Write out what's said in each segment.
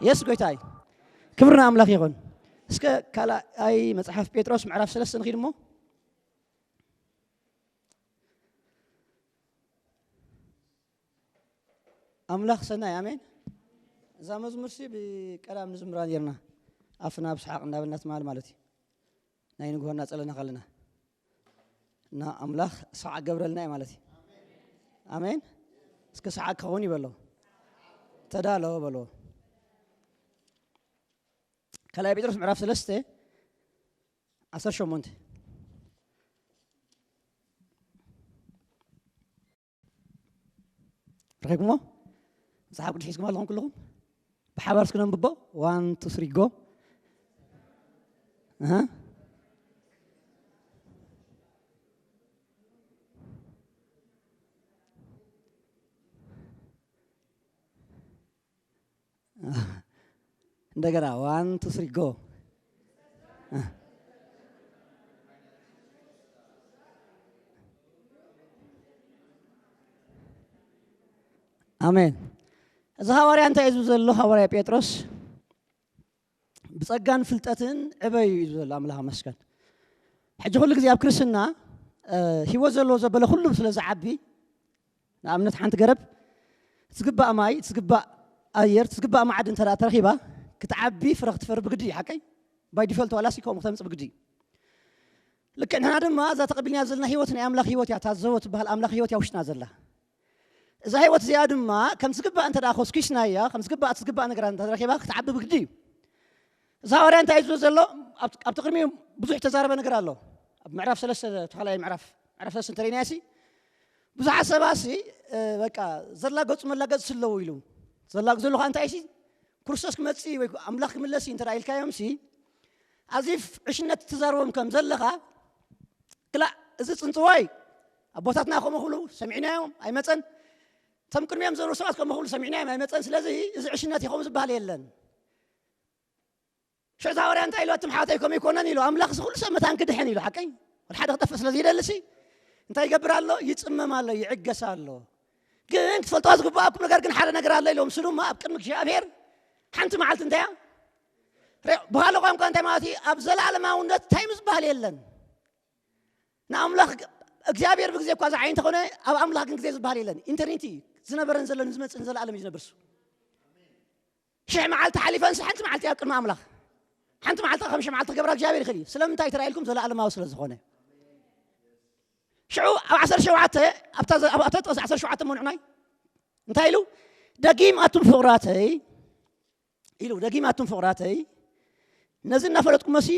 የስ ጎይታይ፣ ክብሪ ንኣምላኽ ይኹን። እስከ ካልኣይ መጽሓፍ ጴጥሮስ ምዕራፍ ሰለስተ ንኺድ እሞ። ኣምላኽ ሰናይ፣ ኣሜን። እዛ መዝሙርሲ ብቀዳም ንዝምራ ነርና፣ ኣፍና ብሰሓቕ እንዳበልና ትማል ማለት እዩ። ናይ ንግሆ እናጸለና ከለና እና ኣምላኽ ሰዓት ገብረልና እዩ ማለት እዩ። ኣሜን። እስከ ሰዓት ክኸውን ይበሎ፣ ተዳሎ በሎ። ካልኣይ ጴጥሮስ ምዕራፍ ሰለስተ ዓሰርተ ሸሞንተ። ረኺብኩሞ? መጽሓፍ ቅዱስ ሒዝኩም ኣለኹም ኩልኹም? ብሓባር እስኪ ነንብቦ። One, two, three, go. ኣሃ። እንደገና one, two, three, go. ኣሜን። እዚ ሃዋርያ እንታይ እዩ ዝብል ዘሎ? ሃዋርያ ጴጥሮስ ብጸጋን ፍልጠትን ዕበዩ እዩ ዝብል ዘሎ። ኣምላኽ መስገን። ሕጂ ኩሉ ግዜ ኣብ ክርስትና፣ እ፣ ህይወት ዘለዎ ዘበለ ኩሉ ስለ ዝዓቢ፣ ንኣብነት ሓንቲ ገረብ ትግባእ ማይ፣ ትግባእ ኣየር፣ ትግባእ ማዕድ እንተ ደኣ ተረኺባ፣ ክትዓቢ ፍረ ክትፈሪ ብግዲ እዩ። ሓቀይ? ባይ ዲፎልት ዋላ ሲ ከምኡ ክተምጽእ ብግዲ እዩ። ልክዕ ንሕና ድማ እዛ ተቐቢልና ዘለና ህይወት ናይ ኣምላኽ ህይወት እያ። እታ ዘወ ትበሃል ኣምላኽ ህይወት እያ ውሽጥና ዘላ። እዛ ህይወት እዚኣ ድማ ከም ዝግባእ እንተ ደኣ ኮስኪስናያ፣ ከም ዝግባእ እቲ ዝግባእ ነገራት እንተ ረኺባ ክትዓቢ ብግዲ እዩ። እዚ ሃዋርያ እንታይ እዩ ዝብል ዘሎ? ኣብ፣ ኣብቲ ቅድሚኡ ብዙሕ ተዛረበ ነገር ኣሎ። ኣብ ምዕራፍ ሰለስተ፣ ተኻላይ ምዕራፍ፣ ምዕራፍ ሰለስተ እንተሪእናዮ ሲ፣ ብዙሓት ሰባት ሲ፣ እ፣ በቃ ዘላገጹ መላገጽቲ ኣለዉ ኢሉ። ዘላግጹ ዘለኹ እንታይ ሲ፣ ክርስቶስ ክመጽእ ወይ ኣምላኽ ክምለስ እዩ እንተ ደኣ ኢልካዮም ሲ፣ ኣዚፍ ዕሽነት ትዛረቦም ከም ዘለኻ፣ ክላእ፣ እዚ ጽንጽዋይ ኣቦታትና ከምኡ ክብሉ ሰሚዕናዮም ኣይመጸን። እቶም ቅድሚኦም ዝነበሩ ሰባት ከምኡ ክብሉ ሰሚዕናዮም ኣይመጸን። ስለዚ እዚ ዕሽነት እዩ ከምኡ ዝበሃል የለን። ሽዑ እዛ ሃዋርያ እንታይ ኢሉ? ኣቱም ሓወተይ ከምኡ ኣይኮነን ኢሉ። ኣምላኽ እዚ ኩሉ ሰብ መታን ክድሕን ኢሉ። ሓቀይ? ወላ ሓደ ክጠፍእ ስለ ዘይደሊ ሲ እንታይ ይገብር ኣሎ? ይጽመም ኣሎ፣ ይዕገስ ኣሎ። ግን ክትፈልጥዋ ዝግብኣኩም ነገር ግን ሓደ ነገር ኣሎ ኢሎም። እሱ ድማ ኣብ ቅድሚ እግዚኣብሔር ሓንቲ መዓልቲ እንታይ እያ? ረ-፣ ብኻልእ ቋንቋ እንታይ ማለት እዩ? ኣብ ዘለኣለማውነት ታይም ዝበሃል የለን። ንኣምላኽ ግ-፣ እግዚኣብሔር ብግዜ እኳ ዝዓይ እንተኾነ፣ ኣብ ኣምላኽ ግን ግዜ ዝበሃል የለን። ኢንተርኒቲ እዩ። ዝነበረን ዘሎን ዝመጽእን ዘለኣለም እዩ ዝነብር እሱ። ሽሕ መዓልቲ ሓሊፈንስ ሓንቲ መዓልቲ ኣብ ቅድሚ ኣምላኽ። ሓንቲ መዓልቲ ከም ሽሕ መዓልቲ ክገብራ እግዚኣብሔር ይኽእል እዩ። ስለምንታይ ተራኢልኩም? ዘለኣለማዊ ስለ ዝኾነ። ሽዑ ኣብ ዓሰርተ ሸውዓተ፣ ኣብታ ዘ-፣ ኣብ፣ ኣብታ ጥቕሲ ዓሰርተ ሸውዓተ መንዑናይ እንታይ ኢሉ? ደጊም ኣቱም ፍቑራተይ ኢሉ፣ ደጊም ኣቱም ፍቑራተይ፣ ነዚ እናፈለጥኩሞሲ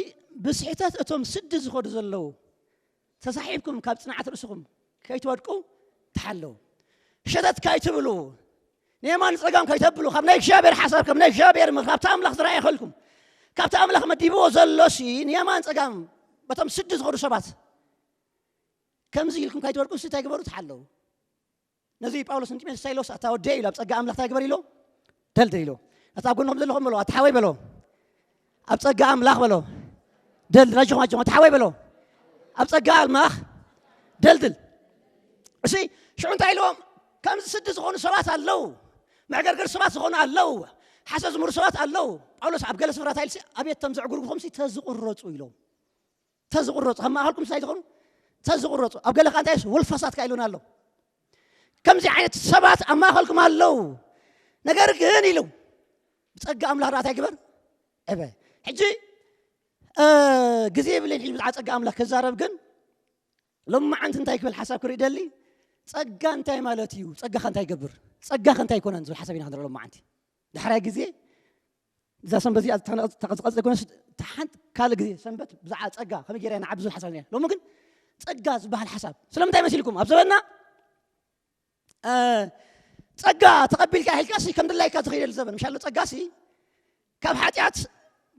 ብስሕተት እቶም ስዲ ዝኸዱ ዘለዉ ተሳሒብኩም ካብ ጽንዓት ርእስኹም ከይትወድቁ ተሓለዉ። ሸተት ከይትብሉ፣ ንየማን ጸጋም ከይተብሉ፣ ካብ ናይ እግዚኣብሔር ሓሳብ፣ ካብ ናይ እግዚኣብሔር ምኽሪ፣ ካብቲ ኣምላኽ ዝረኣየኸልኩም፣ ካብቲ ኣምላኽ መዲብዎ ዘሎሲ ንየማን ጸጋም በቶም ስዲ ዝኸዱ ሰባት ከምዚ ኢልኩም ከይትወድቁ፣ እንታይ ግበሩ? ተሓለዉ። ነዚ ጳውሎስ ንጢሞቴዎስ እንታይ ኢሎ? ኣታ ወደይ ኢሉ፣ ኣብ ጸጋ ኣምላኽ እንታይ ግበር ኢሎ? ደልድል ኢሎ። ነታ ኣብ ጎንኹም ዘለኹም በሎ፣ ኣታ ሓወይ በሎ፣ ኣብ ጸጋ ኣምላኽ በሎ፣ ደልድል። ኣጆኹም፣ ኣጆኹም፣ ኣታ ሓወይ በሎ፣ ኣብ ጸጋ ኣምላኽ ደልድል። እሺ፣ ሽዑ እንታይ ኢልዎም? ከምዚ ስዲ ዝኾኑ ሰባት ኣለዉ፣ መዕገርገር ሰባት ዝኾኑ ኣለዉ፣ ሓሰ ዝምሩ ሰባት ኣለዉ። ጳውሎስ ኣብ ገለ ስፍራ እንታይ ኢሉ? ኣቤት እቶም ዘዕጉርጉኹምሲ ተዝቑረጹ ኢሎም። ተዝቑረጹ፣ ካብ ማእኸልኩም እንታይ ዝኾኑ? ተዝቑረጹ። ኣብ ገለ ከኣ እንታይ ወልፋሳት ከኣ ኢሉና ኣሎ። ከምዚ ዓይነት ሰባት ኣብ ማእኸልኩም ኣለዉ። ነገር ግን ኢሉ፣ ብጸጋ ኣምላኽ ደኣ እንታይ ግበር? ዕበ። ሕጂ፣ እ፣ ግዜ የብለይን ሕጂ ብዛዕባ ጸጋ ኣምላኽ ክዛረብ፣ ግን ሎማዓንቲ እንታይ ክብል ሓሳብ ክርኢ ደሊ? ጸጋ እንታይ ማለት እዩ? ጸጋኸ እንታይ ይገብር? ጸጋኸ እንታይ ይኮነን? ዝብል ሓሳብ ኢና ክንርኢ ሎማዓንቲ። ዳሕራይ ግዜ እዛ ሰንበት እዚኣ ተቐጽቀጽ ዘይኮነስ፣ እታ ሓንቲ ካልእ ግዜ ሰንበት ብዛዕባ ጸጋ ከመይ ገይራ ኢና ንዓቢ ዝብል ሓሳብ ነይራ። ሎሚ ግን ጸጋ ዝበሃል ሓሳብ ስለምንታይ መሲልኩም? ኣብ ዘበንና፣ እ፣ ጸጋ ተቐቢልካ ኢልካ ሲ ከም ድላይካ ትኸይደሉ ዘበን ምሻሎ። ጸጋ ሲ ካብ ሓጢኣት፣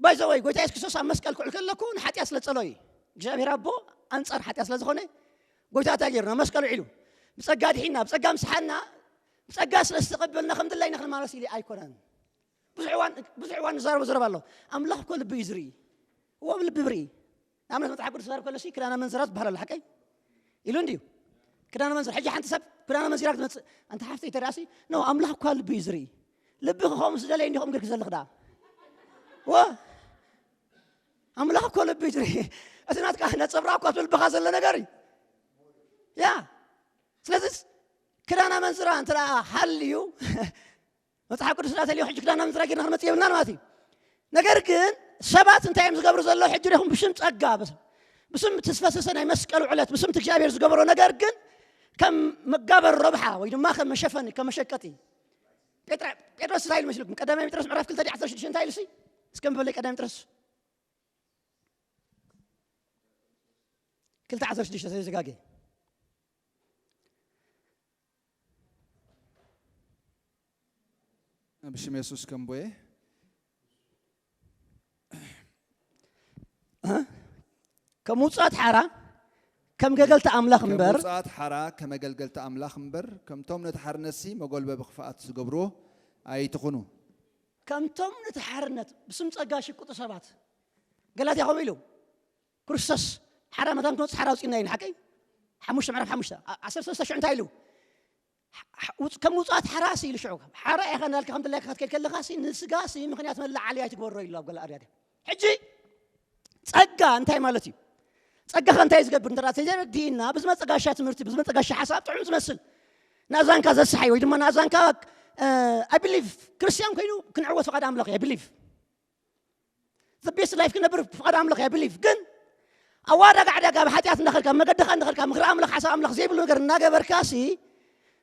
ባይ ዘ ወይ፣ ጎይታ የሱስ ክርስቶስ ኣብ መስቀል ክውዕል ከለኩ ንሓጢኣት ስለ ጸሎ እዩ። እግዚኣብሔር ኣቦ ኣንጻር ሓጢኣት ስለ ዝኾነ፣ ጎይታ እንታይ ገይሩ? ናብ መስቀል ውዒሉ። ብጸጋ ድሒና፣ ብጸጋ ምሳሓና፣ ብጸጋ ስለ ዝተቐበልና ከም ድላይና ክንማለስ ኢሉ ኣይኮነን። ብዙሕ እዋን፣ ብዙሕ እዋን ንዛረቦ ዘረባ ኣሎ። ኣምላኽ እኮ ልቢ እዩ ዝርኢ። እዎ፣ ልቢ ብርኢ። ንኣብነት መጽሓፍ ቅዱስ ክዛረብ ከሎ ሲ ክዳን ኣመንዝራ ዝበሃል ኣሎ፣ ሓቀይ? ኢሉ እንድዩ። ክዳን ኣመንዝራ። ሕጂ ሓንቲ ሰብ ክዳን ኣመንዚራ ክትመጽእ፣ ኣንታ ሓፍተይ ተሪኣሲ፣ ኖ፣ ኣምላኽ እኳ ልቢ እዩ ዝርኢ። ልቢ ክኸውን ዝደለየ እንዲኹም ገርኪ ዘለኽ ደኣ። ዋ ኣምላኽ እኮ ልቢ እዩ ዝርኢ። እቲ ናትካ ነጸብራቕ እኳ ኣብ ልብኻ ዘሎ ነገር እዩ። ያ ስለዚ ክዳን ኣመንዝራ እንተ ደኣ ሃልዩ መጽሓፍ ቅዱስ ደኣ ተልዩ ሕጂ ክዳን ኣመንዝራ ጌርና ክንመጽእ የብልናን ማለት እዩ። ነገር ግን ሰባት እንታይ እዮም ዝገብሩ ዘለዉ? ሕጂ ዲኹም ብሽም ጸጋ፣ ብስም እቲ ዝፈሰሰ ናይ መስቀሉ ዕለት፣ ብስም እቲ እግዚኣብሔር ዝገበሮ ነገር ግን ከም መጋበር ረብሓ ወይ ድማ ከም መሸፈኒ፣ ከም መሸቀጢ። ጴጥራ-፣ ጴጥሮስ እንታይ ኢሉ መስልኩም? ቀዳማይ ጴጥሮስ ምዕራፍ ክልተ ዓሰርተ ሽዱሽተ እንታይ ኢሉ ሲ? እስከ ንበለይ ቀዳማይ ጴጥሮስ ክልተ ዓሰርተ ሽዱሽተ ዘይዘጋገ። ብሽም የሱስ ከምቦየ። እ? ከም ውጹኣት ሓራ፣ ከም ገገልቲ ኣምላኽ ከም እምበር። ውጹኣት ሓራ፣ ከም ኣገልገልቲ ኣምላኽ እምበር፣ ከምቶም ነቲ ሓርነትሲ መጎልበቢ ክፍኣት ዝገብርዎ ኣይትኹኑ። ከምቶም ነቲ ሓርነት ብስም ጸጋ ሽቅጡ ሰባት። ገላትያ ከምኡ ኢሉ። ክርስቶስ ሓራ መታን ክንወጽእ ሓራ ኣውጺእና እዩ፣ ሓቀይ? ሓሙሽተ ምዕራፍ ሓሙሽተ፣ ዓ-፣ ዓሰርተ ሰለስተ ሽዑ እንታይ ኢሉ? ሕ-፣ ሕ-፣ ውጽ-፣ ከም ውጹኣት ሓራሲ ኢሉ ሽዑ። ሓራ ኢኻ እንዳልካ ከም ድላይካ ክትከይድ ከለኻሲ ንስጋሲ ምኽንያት መለዓሊ ኣይትግበሮ ኢሉ ኣብ ገለ ኣርያት። ሕጂ ጸጋ እንታይ ማለት እዩ? ጸጋኸ እንታይ ዝገብር? እንተ ተረዲእና፣ ብዝመጸ ጋሻ ትምህርቲ፣ ብዝመጸ ጋሻ ሓሳብ ጥዑም ዝመስል፣ ንኣዛንካ ዘስሓይ ወይ ድማ ንኣዛንካ፣ እ፣ I believe ክርስትያን ኮይኑ ክንዕወት ፍቓድ ኣምላኽ እዩ፣ I believe። The best life ክነብር ፍቓድ ኣምላኽ እያ፣ I believe። ግን ኣዋዳጋ ዕዳጋ ብሓጢኣት እንዳኸድካ፣ መገድኻ እንዳኸድካ፣ ምኽሪ ኣምላኽ፣ ሓሳብ ኣምላኽ ዘይብሉ ነገር እናገበርካሲ፣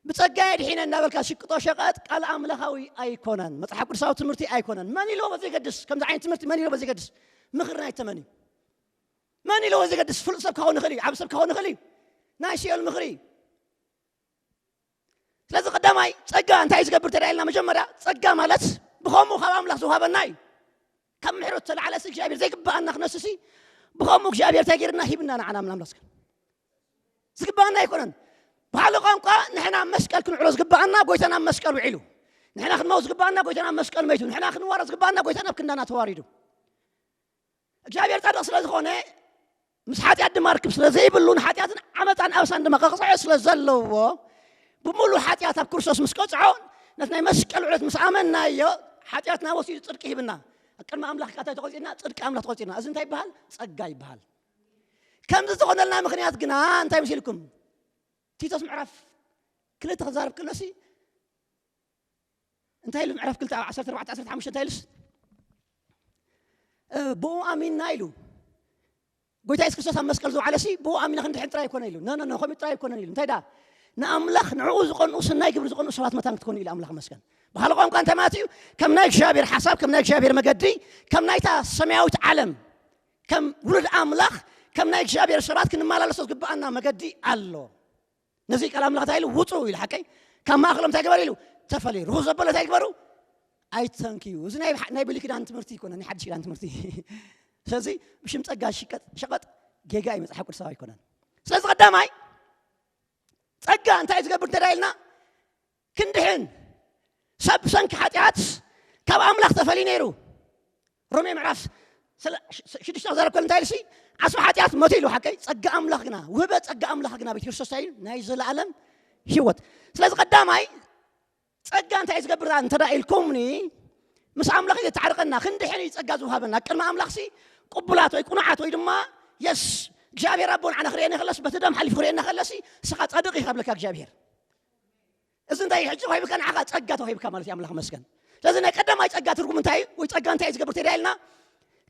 ብጸጋየ ድሒነ እናበልካ ሽቅጦ ሸቐጥ ቃል ኣምላኻዊ ኣይኮነን። መጽሓፍ ቅዱሳዊ ትምህርቲ ኣይኮነን። መን ኢልዎ በዘይገድስ፣ ከምዚ ዓይነት ትምህርቲ መን ኢልዎ በዘይገድስ? ምኽሪ ናይ ተመን እዩ። መን ኢልዎ በዘይገድስ? ፍሉጥ ሰብ ክኸውን ይኽእል እዩ፣ ዓቢ ሰብ ክኸውን ይኽእል እዩ። ናይ ሲኦል ምኽሪ እዩ። ስለዚ ቀዳማይ ጸጋ እንታይ እዩ ዝገብር ተዳ ኢልና፣ መጀመርያ ጸጋ ማለት ብኸምኡ ካብ ኣምላኽ ዝውሃበና እዩ። ካብ ምሕረቱ ተላዕለሲ እግዚኣብሔር ዘይግብኣና ክነስሲ ብኸምኡ እግዚኣብሔር እንታይ ገይርና ሂብና ንዓና ኣምላኽ መስገን። ዝግብኣና ኣይኮነን። ብኻልእ ቋንቋ ንሕና መስቀል ክንዕሎ ዝግብኣና ጎይታና ኣብ መስቀል ውዒሉ። ንሕና ክንመውት ዝግብኣና ጎይታና ኣብ መስቀል መይቱ። ንሕና ክንዋረድ ዝግብኣና ጎይታና ኣብ ክንዳና ተዋሪዱ። እግዚኣብሔር ጻድቕ ስለ ዝኾነ፣ ምስ ሓጢኣት ድማ ርክብ ስለ ዘይብሉ፣ ንሓጢኣትን ዓመጻን ኣበሳን ድማ ከቕጽዖ ስለ ዘለዎ፣ ብምሉእ ሓጢኣት ኣብ ክርስቶስ ምስ ቀጽዖ፣ ነቲ ናይ መስቀል ዕለት ምስ ኣመንናዮ፣ ሓጢኣትና ወሲዱ ጽድቂ ሂብና። ኣብ ቅድሚ ኣምላኽ ከኣ እንታይ ተቖጺርና? ጽድቂ ኣምላኽ ተቖጺርና። እዚ እንታይ ይበሃል? ጸጋ ይበሃል። ከምዚ ዝኾነልና ምኽንያት ግና እንታይ መሲልኩም? ቲቶስ ምዕራፍ ክልተ ክዛረብ ከሎሲ፣ እንታይ ኢሉ? ምዕራፍ ክልተ ኣብ ዓሰርተ ኣርባዕተ ዓሰርተ ሓሙሽተ እንታይ ኢሉስ? እ፣ ብኡ ኣሚንና ኢሉ። ጎይታ የሱስ ክርስቶስ ኣብ መስቀል ዝወዓለሲ ብኡ ኣሚንና ክንድሕን ጥራይ ኣይኮነ ኢሉ። ኖ፣ ኖ፣ ኖ፣ ከምኡ ጥራይ ኣይኮነን ኢሉ። እንታይ ደኣ? ንኣምላኽ ንዕኡ ዝቐንኡ፣ ሰናይ ግብሪ ዝቐንኡ ሰባት መታን ክትኮኑ ኢሉ ኣምላኽ መስቀል። ብኻልእ ቋንቋ እንታይ ማለት እዩ? ከም ናይ እግዚኣብሔር ሓሳብ፣ ከም ናይ እግዚኣብሔር መገዲ፣ ከም ናይታ ሰማያዊት ዓለም፣ ከም ውሉድ ኣምላኽ፣ ከም ናይ እግዚኣብሔር ሰባት ክንመላለሶ ዝግብኣና መገዲ ኣሎ። ነዚ ቃል ኣምላኽ እንታይ ኢሉ? ውጹ ኢሉ፣ ሓቀይ? ካብ ማእከሎም እንታይ ግበሩ ኢሉ? ተፈልዩ። ርኹስ ዘበለ እንታይ ግበሩ? ኣይተንክዩ። እዚ ናይ ብሓ-፣ ናይ ብሉይ ኪዳን ትምህርቲ ኣይኮነን፣ ናይ ሓድሽ ኪዳን ትምህርቲ። ስለዚ ብሽም ጸጋ ሽቀጥ፣ ሸቐጥ ጌጋ እዩ፣ መጽሓፍ ቅዱሳዊ ኣይኮነን። ስለዚ ቀዳማይ ጸጋ እንታይ እዩ ዝገብር እንተ ኢልና? ክንድሕን። ሰብ ብሰንኪ ሓጢኣት ካብ ኣምላኽ ተፈልዩ ነይሩ። ሮሜ ምዕራፍ ስለ-፣ ሽ-፣ ሽዱሽተ ክዛረብ ከሎ እንታይ ኢሉሲ? ዓስቢ ሓጢኣት ሞት ኢሉ፣ ሓቀይ? ጸጋ ኣምላኽ ግና፣ ውህበ ጸጋ ኣምላኽ ግና ቤት ክርስቶስ እንታይ እዩ? ናይ ዘለኣለም ህይወት። ስለዚ ቀዳማይ ጸጋ እንታይ እዩ ዝገብር እንተ ደኣ ኢልኩምኒ፣ ምስ ኣምላኽ እዩ ዘተዓርቐና። ክንድሕን እዩ ጸጋ ዝውሃበና። ቅድሚ ኣምላኽሲ ቅቡላት ወይ ቅኑዓት ወይ ድማ የስ እግዚኣብሔር ኣቦ ንዓና ክርእየና ከለስ፣ በቲ ደም ሓሊፉ ክርእየና ከለሲ፣ ንስኻ ጻድቕ ኢኻ ይብለካ እግዚኣብሔር። እዚ እንታይ እዩ? ሕጂ ተዋሂብካ፣ ንዓኻ ጸጋ ተዋሂብካ ማለት እዩ። ኣምላኽ መስገን። ስለዚ ናይ ቀዳማይ ጸጋ ትርጉም እንታይ እዩ? ወይ ጸጋ እንታይ እዩ ዝገብር ተዳ ኢልና?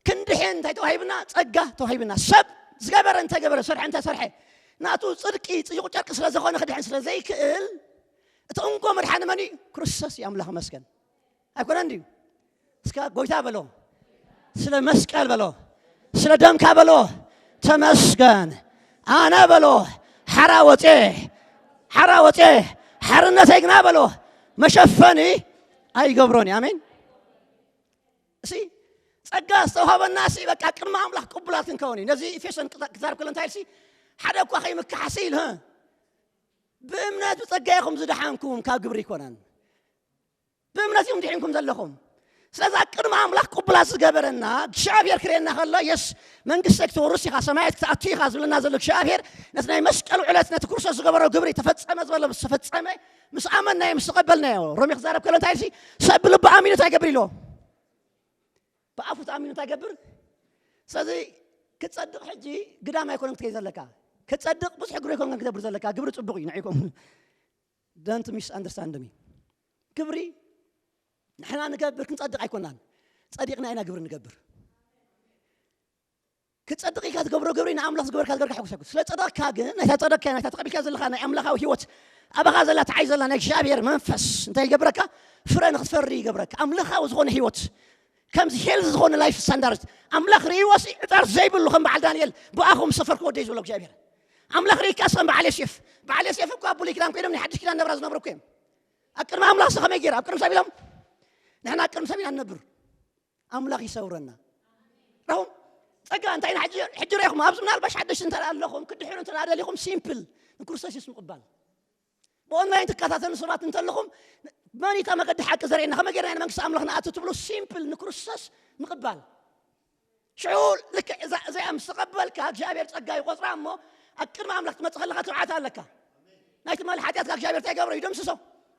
ክንድሕን እንታይ ተዋሂብና? ጸጋ ተዋሂብና። ሰብ ዝገበረ እንተገበረ፣ ዝሰርሐ እንተሰርሐ፣ ናቱ ጽድቂ ጽዩቕ ጨርቂ ስለ ዝኾነ ክድሕን ስለ ዘይክእል፣ እቲ እንኮ መድሓኒ መን እዩ? ክርስቶስ እዩ። ኣምላኽ መስገን። ኣይኮነን ድዩ? እስከ ጎይታ በሎ፣ ስለ መስቀል በሎ፣ ስለ ደምካ በሎ፣ ተመስገን። ኣነ በሎ፣ ሓራ ወጼ፣ ሓራ ወጼ፣ ሓርነተይ ግና በሎ፣ መሸፈኒ ኣይገብሮን እዩ። ኣሜን። እሲ ጸጋ ዝተውሃበና እሲ በቃ ቅድሚ ኣምላኽ ቅቡላት ክንከውን እዩ። ነዚ ኤፌሶን ክዛ-፣ ክዛረብ ከሎ እንታይ ኢልሲ? ሓደ እኳ ከይምካሕሲ ኢሉ፣ ህ? ብእምነት ብጸጋ ኢኹም ዝደሓንኩም፣ ካብ ግብሪ ኣይኮነን። ብእምነት እዮም ድሒንኩም ዘለኹም። ስለዚ ኣብ ቅድሚ ኣምላኽ ቅቡላት ዝገበረና እግዚኣብሔር ክርእየና ከሎ፣ የስ መንግስቲ ክትወርስ ኢኻ፣ ሰማያት ክትኣቱ ኢኻ ዝብለና ዘሎ እግዚኣብሔር፣ ነቲ ናይ መስቀሉ ዕለት፣ ነቲ ክርስቶስ ዝገበሮ ግብሪ ተፈጸመ ዝበሎ ምስ ተፈጸመ፣ ምስ ኣመንናዮ፣ ምስ ተቐበልናዮ፣ ሮሜ ክዛረብ ከሎ እንታይ ኢልሲ? ሰብ ብልቡ ኣሚኑ እንታይ ይገብር ኢልዎ? ኣፉ ተኣሚኑ እንታይ ይገብር? ስለዚ ክጸድቕ ሕጂ ግዳም ኣይኮነን ክትከይ ዘለካ። ክጸድቕ ብዙሕ ግብሪ ኣይኮነን ክትገብር ዘለካ። ግብሪ ጽቡቕ እዩ ንዕኩም። Don't misunderstand me. ግብሪ ንሕና ንገብር ክንጸድቕ ኣይኮናን። ጸዲቕና ኢና ግብሪ ንገብር። ክጸድቕ ኢልካ ትገብሮ ግብሪ ንኣምላኽ ዝገበርካ ዝገበርካ ሕጉስ ኣይኮን። ስለ ጸደቕካ ግን ናይታ ጸደቕካ ናይታ ተቐቢልካ ዘለኻ ናይ ኣምላኻዊ ህይወት ኣባኻ ዘላ ተዓይ ዘላ ናይ እግዚኣብሔር መንፈስ እንታይ ይገብረካ? ፍረ ንኽትፈሪ ይገብረካ። ኣምላኻዊ ዝኾነ ህይወት ከምዚ ሄልዚ ዝኾነ ላይፍ ስታንዳርድ ኣምላኽ ርእይዎ ሲ ዕጣር ዘይብሉ ከም በዓል ዳንኤል ብኣኹም ሰፈርኩ ወደይ ዝብሎ እግዚኣብሔር ኣምላኽ ርእይካስ ከም በዓል ዮሴፍ በዓል ዮሴፍ እኳ ኣብ ብሉይ ኪዳን ኮይኖም ናይ ሓድሽ ኪዳን ነብራ ዝነብሩ እኮ እዮም። ኣብ ቅድሚ ኣምላኽ ሲ ከመይ ገይሩ ኣብ ቅድሚ ሰብ ኢሎም ንሕና ኣብ ቅድሚ ሰብ ኢና ንነብር ኣምላኽ ይሰውረና። ረኹም ጸጋ እንታይ ኢና ሕጂ ሕጂ ረኹም ኣብዚ ምናልባሽ ሓደሽ እንተ ኣለኹም ክድሕሩ እንተ ደሊኹም ሲምፕል ንክርስቶስ የሱስ ምቕባል ብኦንላይን ትከታተሉ ሰባት እንተለኹም መን እታ መገዲ ሓቂ ዘርእየና ከመይ ገይርና ኢና መንግስቲ ኣምላኽ ንኣቱ ትብሉ ሲምፕል ንክርስቶስ ምቕባል ሽዑ ልክዕ እዛ እዚኣ ምስ ተቐበልካ እግዚኣብሔር ጸጋ ይቆጽራ እሞ ኣብ ቅድሚ ኣምላኽ ትመጽእ ከለኻ ትብዓት ኣለካ ናይ ትማሊ ሓጢኣትካ እግዚኣብሔር እንታይ ይገብሮ ይደምስሶ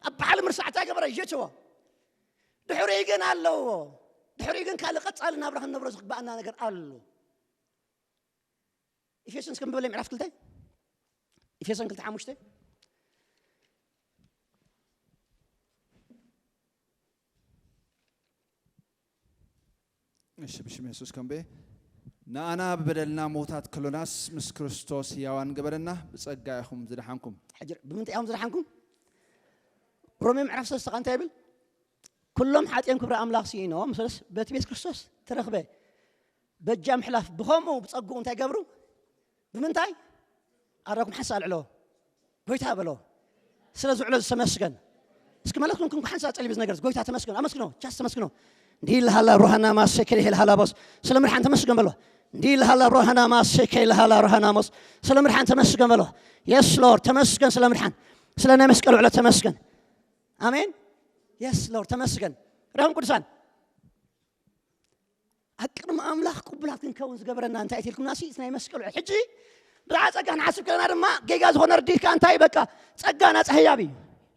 ኣብ ባሕሪ ምርሳዕ እንታይ ይገብሮ ይጀትዎ ድሕሪኡ ግን ኣለዎ ድሕሪኡ ግን ካልእ ቀጻሊ ናብራ ክንነብሮ ዝግባኣና ነገር ኣሎ ኤፌሶን እስከ ምበለ ምዕራፍ ክልተ ኤፌሶን ክልተ ሓሙሽተ እሺ ብሽም የሱስ ከምቤ ንኣና ብበደልና ሞታት ከሎናስ ምስ ክርስቶስ ህያዋን ገበረና ብጸጋ ኢኹም ዝደሓንኩም ሕጂ ብምንታይ እዮም ዝደሓንኩም ሮሜ ምዕራፍ ሰለስተ እንታይ ይብል ኩሎም ሓጢኦም ክብሪ ኣምላኽ ስኢኖም ስለስ በቲ ቤት ክርስቶስ ተረኽበ በጃ ምሕላፍ ብኸምኡ ብጸግኡ እንታይ ገብሩ ብምንታይ ኣራኩም ሓንሳ ኣልዕሎ ጎይታ በሎ ስለ ዝውዕሎ ዝተመስገን እስኪ መለክቱን ክንኩ ሓንሳ ጸሊብ ዝነገር ጎይታ ተመስገን ኣመስግኖ ቻስ ተመስግኖ እንዲህ ይልሃል አብርሃና ማሴከ ይልሃል አቦስ ስለ ምድሓን ተመስገን በሎ እንዲህ ይልሃል አብርሃና ማሴከ ይልሃል አብርሃና ሞስ ስለ ምድሓን ተመስገን በሎ የስ ሎርድ ተመስገን ስለ ምድሓን ስለ ናይ መስቀል ውዕሎ ተመስገን ኣሜን የስ ሎርድ ተመስገን ረኹም ቅዱሳን ኣብ ቅድሚ ኣምላኽ ቅቡላት ክንከውን ዝገበረና እንታይ ትልኩምና ሲ ናይ መስቀል ውዕል ሕጂ ብዛዕባ ጸጋ ንሓስብ ከለና ድማ ጌጋ ዝኾነ ርዲድካ እንታይ በቃ ጸጋ ናጻ ህያብ እዩ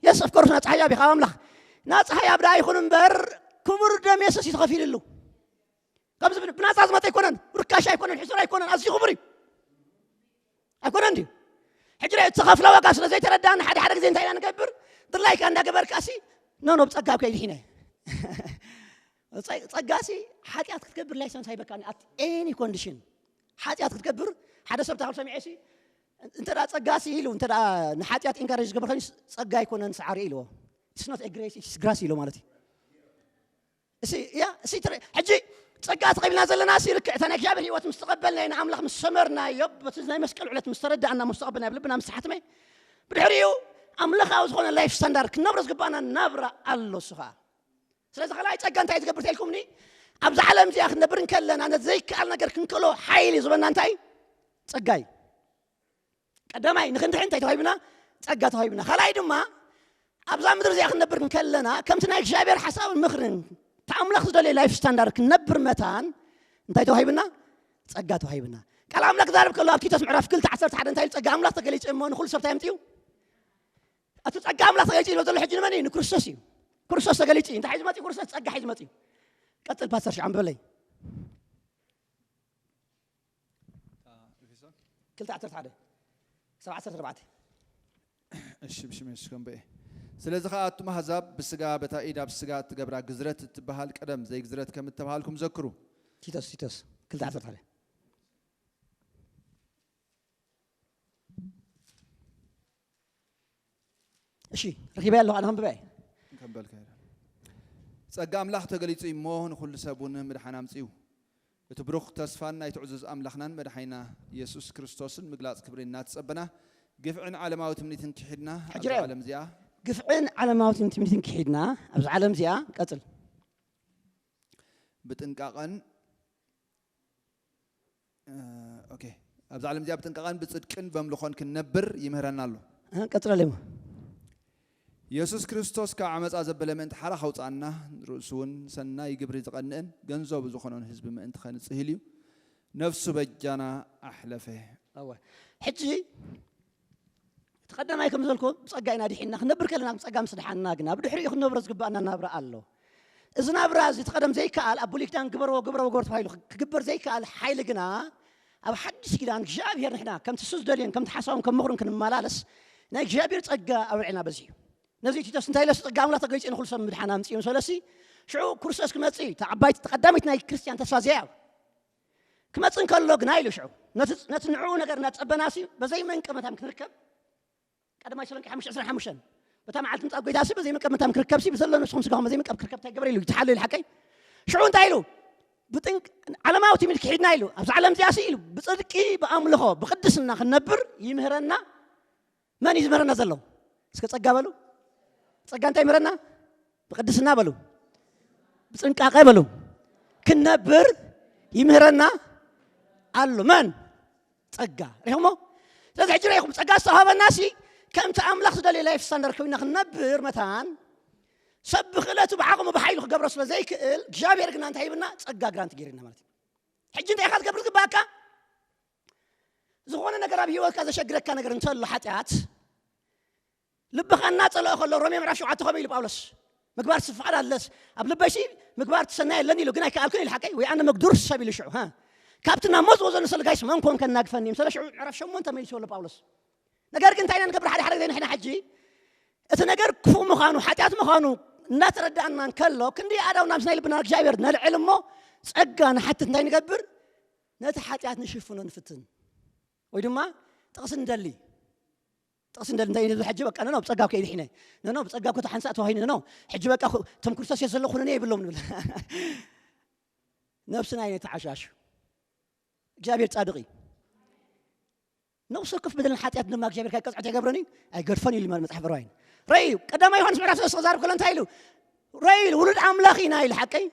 የስ ኦፍኮርስ ናጻ ህያብ እዩ ካብ ኣምላኽ ናጻ ህያብ ደኣ ይኹን እምበር ክቡር ደም የሱስ እዩ ተኸፊልሉ ከምዚ ብናጻ ዝመፀ ኣይኮነን ርካሽ ኣይኮነን ሕሱር ኣይኮነን ኣዝዩ ክቡር እዩ ኣይኮነን ድዩ ሕጂ ረ እትኸፍለ ዋጋ ስለ ዘይተረዳእና ሓደ ሓደ ግዜ እንታይ ኢና ንገብር ድላይካ እንዳገበርካ ሲ ኖ ኖ ብፀጋ ከይድሒነ ፀጋሲ ሓጢኣት ክትገብር ላይሰንስ ኣይበካኒ ኣት ኤኒ ኮንዲሽን ሓጢኣት ክትገብር ሓደ ሰብ ታክል ሰሚዐ ሲ እንተ ፀጋሲ ኢሉ እንተ ንሓጢኣት ኢንካሬጅ ዝገብር ከኒ ፀጋ ኣይኮነን ሰዓሪ ኢልዎ ስኖት ግሬስ ግራስ ኢሎ ማለት እዩ እሲ እያ እሲ ትረ ሕጂ ጸጋ ተቐቢልና ዘለና እሲ ልክዕ እታ ናይ እግዚኣብሔር ህይወት ምስ ተቐበልና ኢና ኣምላኽ ምስ ሰመርናዮ በቲ ናይ መስቀል ዕለት ምስ ተረዳእና ምስ ተቐበልና ብልብና ምስ ተሓትመ ብድሕሪኡ ኣምላኻዊ ዝኾነ ላይፍ ስታንዳርድ ክንነብሮ ዝግባኣና ናብራ ኣሎ እሱ ኸዓ ስለዚ ካልኣይ ጸጋ እንታይ ትገብር ተልኩምኒ ኣብዛ ዓለም እዚኣ ክንነብር እንከለና ነቲ ዘይከኣል ነገር ክንክእሎ ሓይሊ ዝበና እንታይ ጸጋ እዩ ቀዳማይ ንክንድሕን እንታይ ተዋሂብና? ጸጋ ተዋሂብና። ካልኣይ ድማ ኣብዛ ምድሪ እዚኣ ክንነብር እንከለና ከምቲ ናይ እግዚኣብሔር ሓሳብን ምኽርን እቲ ኣምላኽ ዝደለየ ላይፍ ስታንዳርድ ክንነብር መታን እንታይ ተዋሂብና? ጸጋ ተዋሂብና። ቃል ኣምላኽ ክዛረብ ከሎ ኣብ ቲቶስ ምዕራፍ ክልተ ዓሰርተ ሓደ እንታይ ኢሉ ጸጋ ኣምላኽ ተገሊጹ እሞ ንኹሉ ሰብ እንታይ ኣምጺኡ? እቲ ጸጋ ኣምላኽ ተገሊጹ ኢሉ ዘሎ ሕጂ ንመን እዩ? ንክርስቶስ እዩ። ክርስቶስ ተገሊጹ እዩ። እንታይ ሒዙ መጺኡ? ክርስቶስ ጸጋ ሒዙ መጺኡ። ቀጽል ፓስተር ሽዓ ኣንብበለይ። ክልተ ዓሰርተ ሓደ ክሳብ ዓሰርተ ኣርባዕተ እሺ ብሽም የሱስ ከም በኤ ስለዚ ኸዓ ኣቱም ኣሕዛብ ብስጋ በታ ኢድ ኣብ ስጋ እትገብራ ግዝረት እትበሃል ቀደም ዘይግዝረት ከም እተባሃልኩም ዘክሩ ቲቶስ ቲቶስ ክልተ ዓሰርተ ሓደ እሺ ረኺበያ ኣለኹ ኣነ ከንብበ እየ ከንበልካ ጸጋ ኣምላኽ ተገሊጹ እሞ ንኹሉ ሰብ እውን ምድሓን ኣምጽኡ እቲ ብሩኽ ተስፋን ናይ ትዕዙዝ ኣምላኽናን መድሓኒና የሱስ ክርስቶስን ምግላጽ ክብሪ እናተጸበና ግፍዕን ዓለማዊ ትምኒትን ክሒድና ሕጂ ኣብዚ ረኣዩ። ዓለም እዚኣ ግፍዕን ዓለማዊ ትምኒትን ክሒድና ኣብዚ ዓለም እዚኣ ቀጽል ብጥንቃቐን ኦኬ ኣብዚ ዓለም እዚኣ ብጥንቃቐን ብጽድቅን በምልኾን ክንነብር ይምህረና ኣሎ። እህ፣ ቀጽለለይ እሞ። የሱስ ክርስቶስ ካብ ዓመጻ ዘበለ ምእንቲ ሓራ ከውጽኣና ንርእሱ እውን ሰናይ ግብሪ ዝቐንእን ገንዘቡ ዝኾነን ህዝቢ ምእንቲ ኸንጽህ ኢሉ እዩ ነፍሱ በጃና ኣሕለፈ። እወ። ሕጂ እቲ ቀዳማይ ከም ዘልኮ ብጸጋ ኢና ድሒና ክንነብር ከለና ብጸጋ ምስ ድሓና ግና ብድሕሪኡ ክንነብሮ ዝግባኣና ናብራ ኣሎ። እዚ ናብራ እዚ ትቐደም ዘይከኣል ኣብ ብሉይ ኪዳን ግበርዎ ግበርዎ ግበር ተባሂሉ ክግበር ዘይከኣል ሓይሊ ግና ኣብ ሓድሽ ኪዳን እግዚኣብሔር ንሕና ከምቲ እሱ ዝደልዮን ከምቲ ሓሳቡን ከም ምኽሩን ክንመላለስ ናይ እግዚኣብሔር ጸጋ ኣብ ልዕና በዚሑ እዩ። ነዚ ቲቶስ እንታይ ኢለሲ ጸጋ ኣምላኽ ተገሊጹ ንኹሉ ሰብ ምድሓን ኣምጺኡ ምስ በለሲ ሽዑ ክርስቶስ ክመጽእ እዩ። እታ ዓባይቲ ቀዳመይቲ ናይ ክርስትያን ተስፋ እዚኣ እዩ። ክመጽእ እንከሎ ግና ኢሉ ሽዑ ነቲ ንዕኡ ነገር እናጸበናሲ በዘይ መንቀመታም ክንርከብ ቀዳማይ ተሰሎንቄ ሓሙሽተ ዕስራን ሓሙሽተን በታ መዓልቲ ምጻእ ጎይታ ሲ በዘይ መቀብ መታም ክርከብ ሲ ብዘሎ ነብስኹም ስጋኹም በዘይ መቀብ ክርከብ እንታይ ገበረ ኢሉ ይተሓለ ኢሉ ሓቀይ ሽዑ እንታይ ኢሉ ብጥንቅ ዓለማዊ ትምህርቲ ክሒድና ኢሉ ኣብዚ ዓለም እዚኣ ሲ ኢሉ ብጽድቂ ብኣምልኾ ብቅድስና ክንነብር ይምህረና። መን እዩ ዝምህረና ዘሎ? እስከ ጸጋ በሉ። ጸጋ እንታይ ይምህረና? ብቅድስና በሉ፣ ብጥንቃቄ በሉ፣ ክንነብር ይምህረና ኣሎ። መን? ጸጋ። ሪኹሞ? ስለዚ ሕጂ ሪኹም ጸጋ ዝተዋሃበና ሲ ከምቲ ኣምላኽ ዝደልዮ ላይፍ ስታንዳርድ ኮይና ክንነብር መታን ሰብ ብክእለቱ ብዓቕሙ ብሓይሉ ክገብሮ ስለ ዘይክእል እግዚኣብሔር ግና እንታይ ይብና? ጸጋ ግራንት ገይርና ማለት እዩ። ሕጂ እንታይ ኢኻ ትገብር ዝግባእካ? ዝኾነ ነገር ኣብ ህይወትካ ዘሸግረካ ነገር እንተሎ ሓጢኣት ልብኻ እናጸልኦ ከሎ ሮሜ ምዕራፍ ሸውዓተ ከምኡ ኢሉ ጳውሎስ ምግባር ፍቓድ ኣለስ ኣብ ልበይሲ ምግባር ትሰናይ ኣለኒ ኢሉ ግን ኣይከኣልኩን ኢሉ ሓቀይ ወይ ኣነ መግዱር ሰብ ኢሉ ሽዑ ሀ ካብቲ ናብ ሞት ወዘ ንሰልጋይስ መን ኮን ከናግፈኒ ምሰለ ሽዑ ምዕራፍ ሸሞንተ መሊስዎ ኣሎ ጳውሎስ። ነገር ግን እንታይ ኢና ንገብር ሓደ ሓደ ግዜ ንሕና ሕጂ እቲ ነገር ክፉእ ምዃኑ ሓጢኣት ምዃኑ እናተረዳእና እንከሎ ክንዲ ኣዳው ናብ ናይ ልብና እግዚኣብሔር ነልዕል እሞ ጸጋ ንሓትት እንታይ ንገብር ነቲ ሓጢኣት ንሽፍኖ ንፍትን ወይ ድማ ጥቕሲ ንደሊ ጥቕሲ ንደሊ እንታይ ንብል ሕጂ በቃ ነኖ ብጸጋ እኮ ይድሒነ ነኖ ብጸጋ እኮ ተሓንሳእ ተዋሂነ ነኖ ሕጂ በቃ እኮ እቶም ክርስቶስ የስ ዘለኹ ነኔ ይብሎም ንብል ነብስና ይነ ተዓሻሹ እግዚኣብሔር ጻድቕ እዩ ነብሱ ክፍ ብድልን ሓጢኣት ድማ እግዚኣብሔር ካብ ቀጽዕት የገብረኒ ኣይገድፈን ኢሉ ማለት መጽሓፍ ራእይ ረይ ቀዳማ ዮሃንስ ምዕራፍ ሰለስተ ክዛርብ ከሎ እንታይ ኢሉ ረይ ውሉድ ኣምላኽ ኢና ኢሉ ሓቀይ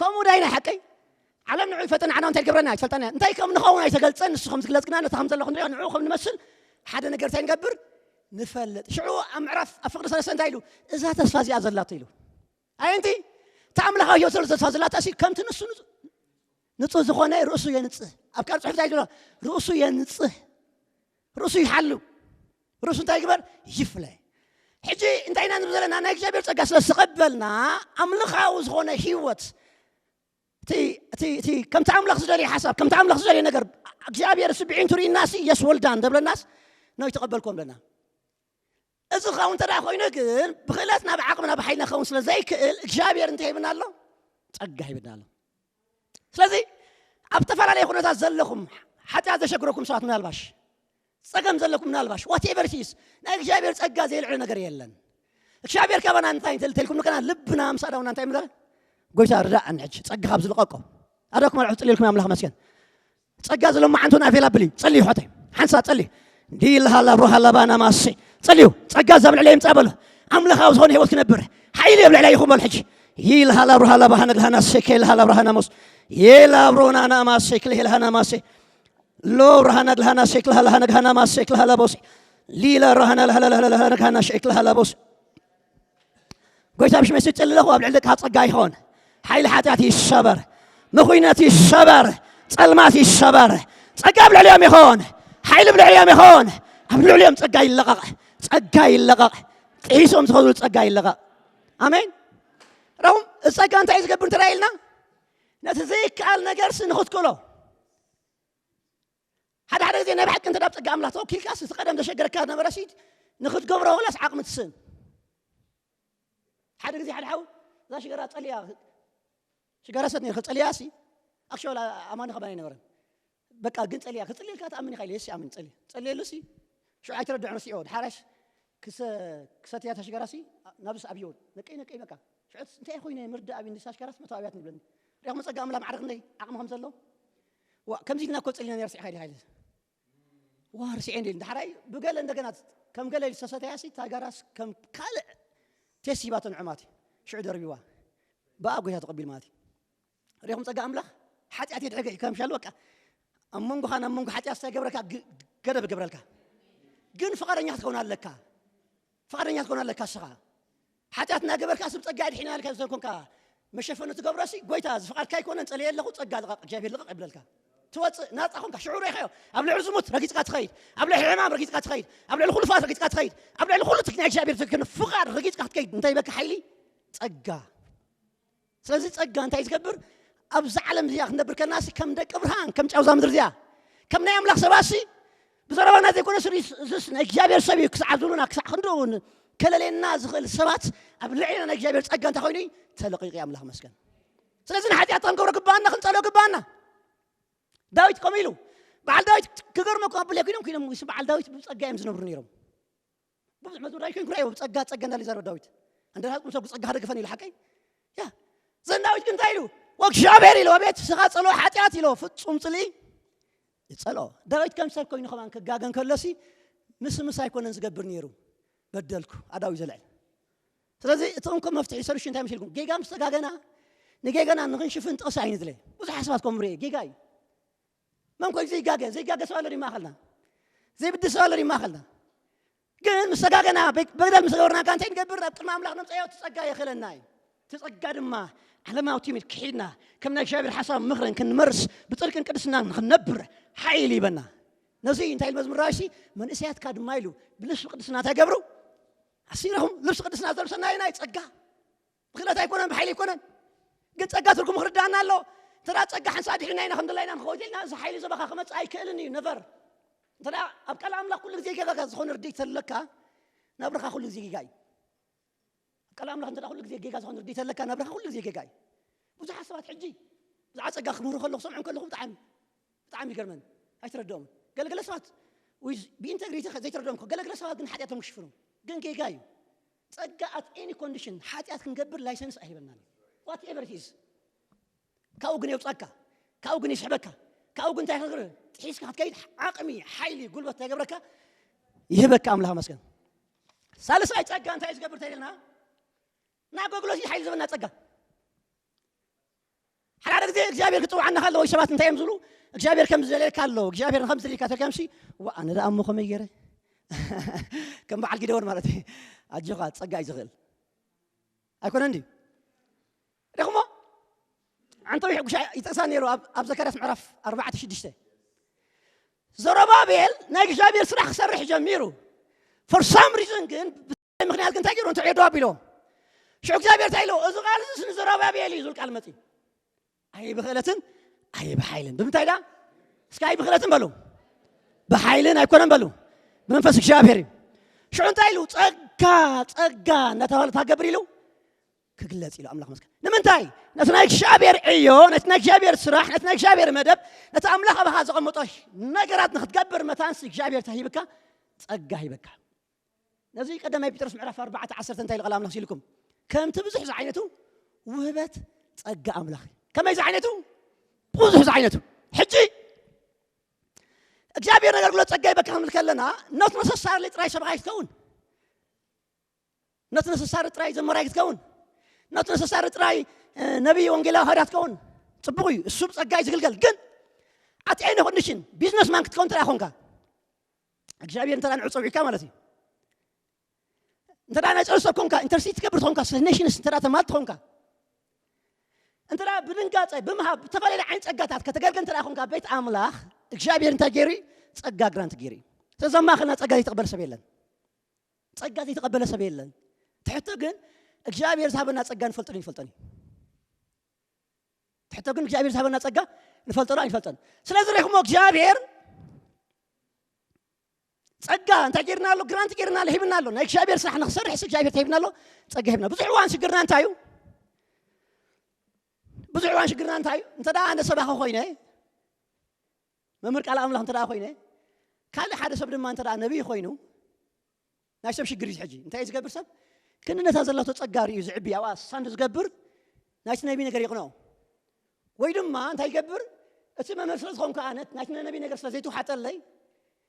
ከምኡ ዳይ ናይ ሓቀይ ዓለም ንዑ ይፈጠና ዓና እንታይ ገብረና ኣይትፈልጠና እንታይ ከም ንኸውን ኣይተገልጸን ንሱ ከም ዝግለጽ ግና ነታ ከም ዘለኹ ንሪኦ ንዑ ከም ንመስል ሓደ ነገር እንታይ ንገብር ንፈልጥ ሽዑ ኣብ ምዕራፍ ኣብ ፍቅሪ ሰለስተ እንታይ ኢሉ እዛ ተስፋ እዚኣ ዘላቶ ኢሉ ኣየንቲ እታ ኣምላኻዊ ህይወት ዘሎ ተስፋ ዘላታ ሲ ከምቲ ንሱ ንጹህ ዝኾነ ርእሱ የንጽህ ኣብ ቃል ጽሑፍ እንታይ ዝብሎ ርእሱ የንጽህ ርእሱ ይሓሉ ርእሱ እንታይ ግበር ይፍለ ሕጂ እንታይ ኢና ንብል ዘለና ናይ እግዚኣብሔር ጸጋ ስለ ዝተቐበልና ኣምልኻዊ ዝኾነ ህይወት እቲ ከምቲ ኣምላኽ ዝደልየ ሓሳብ ከምቲ ኣምላኽ ዝደልየ ነገር እግዚኣብሔር እሱ ብዒንቱ ርኢናሲ የስ ወልዳን ደብለናስ ነው ይተቐበልኩም ብለና እዚ ኸውን እንተ ኮይኑ ግን ብክእለትና ብዓቕምና ብሓይልና ኸውን ስለ ዘይክእል እግዚኣብሔር እንታይ ሂብና ኣሎ ጸጋ ሂብና ኣሎ ስለዚ ኣብ ዝተፈላለየ ኩነታት ዘለኹም ሓጢኣት ዘሸግረኩም ሰባት ምናልባሽ ጸገም ዘለኩም ምናልባሽ ዋቴቨር ሲስ ናይ እግዚኣብሔር ጸጋ ዘይልዕሎ ነገር የለን እግዚኣብሔር ካባና እንታይ ተልተልኩም ከና ልብና ምስ ኣዳውና እንታይ ምዘረ ጎይታ ርዳእ ንሕጂ ጸጋ ካብ ዝልቀቆ ኣዳኩም ኣልዑ ጽልልኩም ኣምላኽ መስገን ጸጋ ዘለማዓንቱን ኣቬላብል እዩ ጸልዩ ሖተይ ሓንሳ ጸልዩ ዲልሃላ ብሩሃላባና ማሴ ጸልዩ ጸጋ ዘብ ልዕለ ይምጻእ በሎ ኣምላኻዊ ዝኾነ ህይወት ክነብር ሓይሊ የብ ልዕለ ይኹም በል ሕጂ ይልሃላ ብሩሃላ ባህነ ልሃና ሴከ ልሃላ ብርሃና ሞስ የላ ብሮናና ማሴክ ልሄልሃና ማሴ ሎ ብርሃና ልሃና ሴክ ልሃላ ሃነ ግሃና ማሴክ ልሃላ ቦስ ሊላ ብርሃና ልሃላ ልሃላ ልሃና ግሃና ሼክ ልሃላ ቦስ ጎይታ ብሽመይ ስጨልለኹ ኣብ ልዕሊ ደቂ ጸጋ ይኾን ሓይሊ ሓጢኣት ይሰበር ምኹይነት ይሰበር ጸልማት ይሰበር ጸጋ ኣብ ልዕሊኦም ይኾን ሓይሊ ኣብ ልዕሊኦም ይኾን ኣብ ልዕሊኦም ጸጋ ይለቐቕ ጸጋ ይለቐቕ ጥሒሶም ዝኸዱ ጸጋ ይለቐቕ ኣሜን ረኹም እዚ ጸጋ እንታይ እዩ ዝገብር እንተዳ ኢልና ነቲ ዘይከኣል ነገርሲ ንኽትክእሎ ሓደ ሓደ ግዜ ናይ ብሓቂ እንተ ዳብ ጸጋ ኣምላኽ ተወኪልካስ እቲ ቀደም ዘሸገረካ ዝነበረሲ ንኽትገብሮ ወላስ ዓቕሚ ትስእን ሓደ ግዜ ሓደ ሓው እዛ ሽገራ ጸልያ ሽገራ ሰት ነርካ ጸልያ ሲ ኣክሽዋል ኣማኒ ከማን ኣይነበረን በቃ ግን ጸልያ ክጽልልካ ተኣምን ኢኻ ኢለ ሲ ኣምን ጸልየ ጸልየሉ ሲ ሽዑ ኣይተረድዕን ርስኦ ድሓራሽ ክሰትያ ተሽገራ ሲ ናብስ ኣብዮ ነቀይ ነቀይ በቃ ሽዑ እንታይ ኮይነ ምርዳእ ኣብ እንዲሳ ሽገራስ መቶ ኣብያት ንብለኒ ሪኹም ጸጋ ኣምላኽ ማዕረ ክንደይ ዓቕሚ ከም ዘሎ ዋ ከምዚ ኢልና እኮ ጸሊና ነርሲ ኢኻ ኢለ ዋ ርሲዐ እንዲል ዳሕራይ ብገለ እንደገና ከም ገለ ዝተሰተያሲ ታጋራስ ከም ካልእ ቴስ ሂባቶ ንዑማት ሽዑ ደርቢዋ ብኣ ጎይታ ተቐቢል ማለት እዩ ሪኹም ጸጋ ኣምላኽ ሓጢኣት የድሕገ እዩ ከምሻሉ በቃ ኣብ መንጎኻ ናብ መንጎ ሓጢኣት እንታይ ገብረካ ገደብ ገብረልካ ግን ፍቓደኛ ክትከውን ኣለካ ፍቓደኛ ክትከውን ኣለካ እስኻ ሓጢኣት እናገበርካ ስብ ጸጋ ድሒና ኢልካ ዘይኮንካ መሸፈኒ ትገብሮሲ ጎይታ እዚ ፍቓድካ ኣይኮነን ጸልየ ኣለኹ ጸጋ ልቐቕ እግዚኣብሔር ልቐቕ ይብለልካ ትወፅእ ናፃ ኮንካ ሽዑ ርኢኻዮ ኣብ ልዕሊ ዝሙት ረጊፅካ ትኸይድ ኣብ ልዕሊ ሕማም ረጊፅካ ትኸይድ ኣብ ልዕሊ ኩሉ ፍቓድ ረጊፅካ ትኸይድ ኣብ ልዕሊ ኩሉ ትክና እግዚኣብሔር ትክን ፍቓድ ረጊፅካ ክትከይድ እንታይ ይበካ ሓይሊ ጸጋ ስለዚ ጸጋ እንታይ ዝገብር? ኣብዚ ዓለም እዚኣ ክንነብር ከለና ሲ ከም ደቂ ብርሃን፣ ከም ጨውዛ ምድሪ እዚኣ፣ ከም ናይ ኣምላኽ ሰባት ሲ ብዘረባና ዘይኮነ ስሪ እዚስ ናይ እግዚኣብሔር ሰብ እዩ ክሳዕ ዝብሉና፣ ክሳዕ ክንድኡ ከለለየና ዝኽእል ሰባት ኣብ ልዕሊና ናይ እግዚኣብሔር ጸጋ እንታይ ኮይኑ እዩ? ተለቒቑ እዩ። ኣምላኽ መስገን። ስለዚ ንሓጢኣት ክንገብሮ ግባኣና፣ ክንጸልኦ ግባኣና። ዳዊት ከምኡ ኢሉ፣ በዓል ዳዊት ክገርመኩም ኣብ ብሌ ኮይኖም ኮይኖም ምስ በዓል ዳዊት ብጸጋ እዮም ዝነብሩ ነይሮም። ብዙሕ መዝሙር ኣይኮንኩ ራእዩ ብጸጋ ጸጋ እንዳለ ይዛረብ ዳዊት። እንደ ራስ ምሰብ ጸጋ ሃደግፈን ኢሉ ሓቀይ ያ ዘን ዳዊት ግን እንታይ ኢሉ? ወእግዚኣብሔር ኢሉ ኣቤት ስኻ ጸሎ ሓጢኣት ኢሎ ፍጹም ጽልኢ ይጸሎ። ዳዊት ከም ሰብ ኮይኑ ከማን ክጋገን ከሎሲ ምስ ምስ ኣይኮነን ዝገብር ነይሩ። በደልኩ ኣዳዊ ዘልዕል። ስለዚ እቲ እንኮ መፍትሒ ሰሉሽን እንታይ መሲልኩም? ጌጋ ምስ ተጋገና ንጌጋና ንኽንሽፍን ጥቕሲ ኣይንድለ። ብዙሕ ሓሳባት ከም ርኤ ጌጋ እዩ። መን ኮይ ዘይጋገ ዘይጋገ ሰብ ኣሎ ድዩ ማእኸልና? ዘይብድል ሰብ ኣሎ ድዩ ማእኸልና? ግን ምስ ተጋገና በ- በደል ምስ ገበርና ከ እንታይ ንገብር? ኣብ ቅድሚ ኣምላኽ ነምፀዮ እቲ ጸጋ የኽእለና እዩ። እቲ ጸጋ ድማ ዓለማዊ ትምህርት ክሒድና ከም ናይ እግዚኣብሔር ሓሳብ ምኽርን ክንመርስ ብጽድቅን ቅድስናን ንኽንነብር ሓይሊ ይበና። ነዚ እንታይ ኢሉ መዝሙር ዳዊት ሲ መንእሰያትካ ድማ ኢሉ ብልብሲ ቅድስና እንታይ ገብሩ? ኣሲረኹም ልብሲ ቅድስና ዘልብሰና እዩ ናይ ጸጋ ብክእለት ኣይኮነን፣ ብሓይሊ ኣይኮነን። ግን ጸጋ ትርጉሙ ክርዳእና ኣሎ። እንተ ደኣ ጸጋ ሓንሳእ ድሒና ኢና ከም ደላይና ንኸወት ኢልና፣ እዚ ሓይሊ ዘባኻ ክመጽእ ኣይክእልን እዩ፣ ነቨር። እንተ ደኣ ኣብ ቃል ኣምላኽ ኩሉ ግዜ ጌጋ ዝኾነ ርድኢት ተለካ፣ ናብርኻ ኩሉ ግዜ ጌጋ እዩ። ኣብ ቃል ኣምላኽ እንተ ደኣ ኩሉ ግዜ ጌጋ ዝኾነ ርድኢት ተለካ፣ ናብርኻ ኩሉ ግዜ ጌጋ እዩ። ብዙሓት ሰባት ሕጂ ብዛዕባ ጸጋ ክምህሩ ከለኹ፣ ክሰምዖም ከለኹ ብጣዕሚ ብጣዕሚ ይገርመኒ። ኣይትረድኦም። ገለገለ ሰባት ወይ ብኢንተግሪቲ ዘይትረድኦም እኮ፣ ገለገለ ሰባት ግን ሓጢኣቶም ክሽፍኑ ግን ጌጋ እዩ። ጸጋ ኣት ኤኒ ኮንዲሽን ሓጢኣት ክንገብር ላይሰንስ ኣይህበናን። ዋት ኤቨር ኢት ኢዝ ካብኡ ግን የውጻካ፣ ካብኡ ግን ይስሕበካ፣ ካብኡ ግን እንታይ ክገብር ጥሒስካ ክትከይድ ዓቕሚ፣ ሓይሊ፣ ጉልበት እንታይ ገብረካ? ይህበካ ኣምላኽ መስገን። ሳልሳይ ጸጋ እንታይ እዩ ዝገብር ተይልና? ንኣገልግሎት እዩ ሓይሊ ዝህበና ጸጋ። ሓደ ሓደ ግዜ እግዚኣብሔር ክጽውዓና ከሎ ወይ ሰባት እንታይ እዮም ዝብሉ እግዚኣብሔር ከም ዝደልየካ ኣሎ እግዚኣብሔር ከም ዝደልየካ ተልካምሲ ዋ ኣነ ደኣ እሞ ከመይ ገይረ ከም በዓል ጊደዎን ማለት እዩ ኣጆኻ ጸጋ እዩ ዝኽእል ኣይኮነን ድዩ ሪኹሞ ኣንተ ይሕጉሻ ይጠቕሳ ነይሩ ኣብ ዘካርያስ ምዕራፍ ኣርባዕተ ሽዱሽተ ዘሮባቤል ናይ እግዚኣብሔር ስራሕ ክሰርሕ ጀሚሩ for some reason ግን ምክንያት ግን እንታይ ገይሩ እንተ ዒዶ ኣቢሎ ሽዑ እግዚኣብሔር እንታይ ኢሎ እዚ ቃል እዚ ንዘሮባቤል እዩ ዝብል ቃል መፂ ኣይብኽእለትን ኣይብሓይልን ብምንታይ ዳ እስከ ኣይብኽእለትን በሉ ብሓይልን ኣይኮነን በሉ ብመንፈስ እግዚኣብሔር እዩ ሽዑ እንታይ ኢሉ ጸጋ ጸጋ እናተባህለ ታገብር ኢሉ ክግለጽ ኢሉ ኣምላኽ መስከ ንምንታይ ነቲ ናይ እግዚኣብሔር ዕዮ ነቲ ናይ እግዚኣብሔር ስራሕ ነቲ ናይ እግዚኣብሔር መደብ ነቲ ኣምላኽ ኣባኻ ዘቐመጦ ነገራት ንክትገብር መታንስ እግዚኣብሔር ተሂብካ ጸጋ ሂበካ ነዚ ቀዳማይ ጴጥሮስ ምዕራፍ ኣርባዕተ ዓሰርተ እንታይ ኢሉ ቃል ኣምላኽ ሲልኩም ከምቲ ብዙሕ ዝዓይነቱ ውህበት ጸጋ ኣምላኽ ከመይ ዝዓይነቱ ብዙሕ ዝዓይነቱ ሕጂ እግዚኣብሔር ነገር ብሎ ጸጋ ይበካ ክንብል ከለና not necessarily ጥራይ ሰብኣይ ትከውን not necessarily ጥራይ ዘመራይ ክትከውን not necessarily ጥራይ ነቢይ ወንጌላዊ ሃዳ ትከውን ጽቡቕ እዩ እሱ ብጸጋ እዩ ዝግልገል ግን at any condition ቢዝነስ ማን ክትከውን ተዳ ኾንካ እግዚኣብሔር እንተ ንዑ ጸዊዕካ ማለት እዩ እንተ ናይ ጸሎት ሰብ ኮንካ ኢንተርሲት ትገብር ትኾንካ ኔሽንስ እንተ ተማል ትኾንካ እንተ ብድንጋጸ ብምሃብ ብተፈላለየ ዓይነት ጸጋታት ከተገልገል እንተ ኮንካ ቤት ኣምላኽ እግዚኣብሔር እንታይ ገይሩ ጸጋ ግራንት ገይሩ ስለዚ ኣብ ማእኸልና ጸጋ ዘይተቐበለ ሰብ የለን ጸጋ ዘይተቐበለ ሰብ የለን ትሕቶ ግን እግዚኣብሔር ዝሃበና ጸጋ ንፈልጦ ንፈልጦን እዩ ትሕቶ ግን እግዚኣብሔር ዝሃበና ጸጋ ንፈልጦ ዶ ኣይንፈልጦን ስለዚ ሪኹሞ እግዚኣብሔር ጸጋ እንታይ ጌርና ኣሎ ግራንት ጌርና ኣሎ ሂብና ኣሎ ናይ እግዚኣብሔር ስራሕ ንክሰርሕ እግዚኣብሔር ሂብና ኣሎ ጸጋ ሂብና ብዙሕ እዋን ሽግርና እንታይ እዩ ብዙሕ እዋን ሽግርና እንታይ እዩ እንተ ኣነ ሰባኺ ኮይነ መምህር ቃል ኣምላኽ እንተ ኮይነ ካልእ ሓደ ሰብ ድማ እንተ ነቢይ ኮይኑ ናይ ሰብ ሽግር እዩ ሕጂ እንታይ እዩ ዝገብር ሰብ ክንነታ ዘላቶ ጸጋ ርእዩ ዝዕቢ ኣብኣ ሳንድ ዝገብር ናይቲ ነቢ ነገር ይቕንኦ ወይ ድማ እንታይ ይገብር እቲ መምህር ስለ ዝኾንኩ ኣነ ናይቲ ነቢ ነገር ስለ ዘይትውሓጠለይ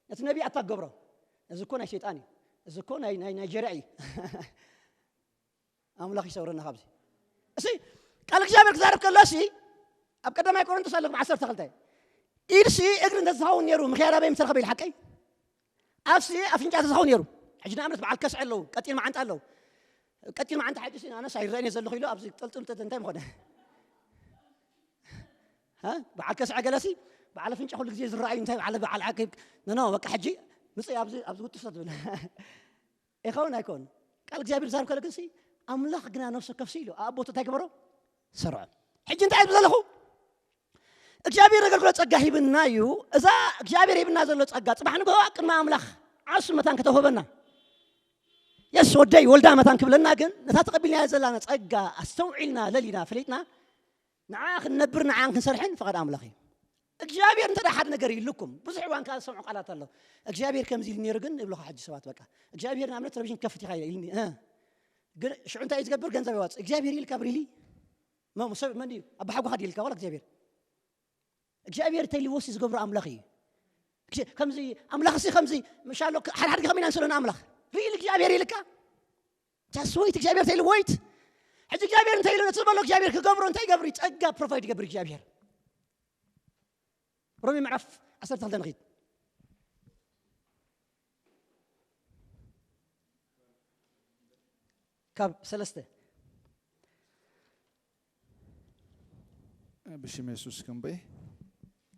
ነቲ ነቢ ኣታ ገብሮ እዚ እኮ ናይ ሸይጣን እዩ እዚ እኮ ናይ ናይጀርያ እዩ ኣምላኽ ይሰውረና ካብዚ እሲ ቃል እግዚኣብሔር ክዛረብ ከሎ ሲ ኣብ ቀዳማይ ቆሮንቶስ ኣለኩም ዓሰርተ ክልተ ኢድሲ እግሪ እንተዝኸውን ነይሩ ምኽያድ ኣበይ ምተረኸበ ኢሉ ሓቀይ ኣፍሲ ኣፍንጫ ተዝኸውን ነይሩ ሕጂ ንኣብነት በዓል ከስዐ ኣለዉ ቀጢን መዓንጣ ኣለዉ ቀጢን መዓንጣ ሕጂ ሲ ኣነስ ኣይረአን ዘለኹ ኢሉ ኣብዚ ጠልጥል እንታይ ምኾነ በዓል ከስዐ ገለሲ በዓል ኣፍንጫ ኩሉ ግዜ ዝረኣዩ እንታይ በዓል በዓል ዓቂ ኖ በቃ ሕጂ ምፅእ ኣብዚ ኣብዚ ውጥፍቶ ትብል ይኸውን ኣይኮን ቃል እግዚኣብሔር ዛርብ ከለ ግን ኣምላኽ ግና ነፍሰ ከፍሲ ኢሉ ኣብ ቦታ እንታይ ገበሮ ሰርዖ። ሕጂ እንታይ እብል ዘለኹ? እግዚኣብሔር ኣገልግሎት ጸጋ ሂብና እዩ። እዛ እግዚኣብሔር ሂብና ዘሎ ጸጋ ጽባሕ ንግሆ ቅድሚ ኣምላኽ ዓሱ መታን ከተውህበና፣ የስ ወደይ ወልዳ መታን ክብለና፣ ግን ነታ ተቐቢልናያ ዘለና ጸጋ ኣስተውዒልና ለሊና ፈሊጥና ንዓ ክንነብር ንዓን ክንሰርሕን ፍቓድ ኣምላኽ እዩ። እግዚኣብሔር እንተ ሓደ ነገር ኢልኩም ብዙሕ እዋን ከኣ ዝሰምዖ ቃላት ኣሎ። እግዚኣብሔር ከምዚ ኢሉ ነይሩ ግን እብልኻ ሕጂ ሰባት በቃ እግዚኣብሔር ንኣብነት ቴሌቪዥን ከፍት ኢኻ ኢልኒ እ ግን ሽዑ እንታይ እዩ ዝገብር? ገንዘብ የዋጽእ። እግዚኣብሔር ኢልካ ብሪሊ መ- ሰብ መን እዩ? ኣባሓጎኻ ድዩ ኢልካ ዋላ እግዚኣብሔር እግዚኣብሔር እንተይልዎሲ ዝገብሮ ኣምላኽ እዩ። ከምዚ ኣምላኽሲ ከምዚ ምሻሎ ሓደ ሓደ ከመይ ኢና ንስእሎ ንኣምላኽ ሪል እግዚኣብሔር ኢልካ just wait እግዚኣብሔር እንተይሉ wait ሕጂ እግዚኣብሔር እንተይሉ ነቲ ዝበሎ እግዚኣብሔር ክገብሮ እንታይ ይገብር እዩ? ጸጋ ፕሮቫይድ ይገብር እግዚኣብሔር። ሮሜ ምዕራፍ ዓሰርተ ክልተ ንኺድ ካብ ሰለስተ ብሽም የሱስ ክንበይ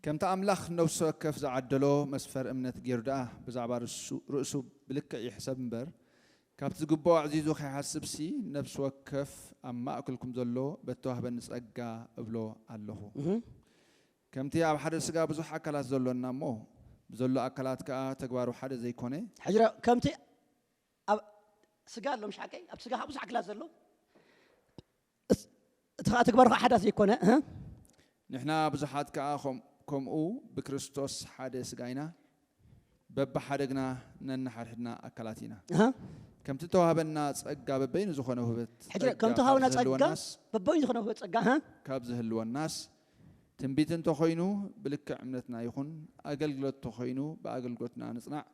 ከምቲ ኣምላኽ ነፍሲ ወከፍ ዝዓደሎ መስፈር እምነት ገይሩ ደኣ ብዛዕባ ርእሱ ብልክዕ ይሕሰብ እምበር ካብቲ ዝግብኦ ኣዕዚዙ ከይሓስብሲ ነፍሲ ወከፍ ኣብ ማእከልኩም ዘሎ በተዋህበኒ ጸጋ እብሎ ኣለኹ። ከምቲ ኣብ ሓደ ስጋ ብዙሕ ኣካላት ዘሎና እሞ ብዘሎ ኣካላት ከኣ ተግባሩ ሓደ ዘይኮነ ሕጅራ ከምቲ ኣብ ስጋ ኣሎ ምሽ ሓቀይ ኣብ ስጋ ብዙሕ ኣካላት ዘሎ እቲ ከዓ ተግባሩ ከዓ ሓዳስ ዘይኮነ ንሕና ብዙሓት ከዓ ከምኡ ብክርስቶስ ሓደ ስጋ ኢና በብሓደ ግና ነንሓድሕድና ኣካላት ኢና ከምቲ ተዋህበና ጸጋ በበይኑ ዝኾነ ውህበት ሕጂ ከም ተዋህበና ጸጋ በበይኑ ዝኾነ ውህበት ጸጋ ካብ ዝህልወናስ ትንቢት እንተኾይኑ ብልክዕ እምነትና ይኹን ኣገልግሎት እንተኾይኑ ብኣገልግሎትና ንጽናዕ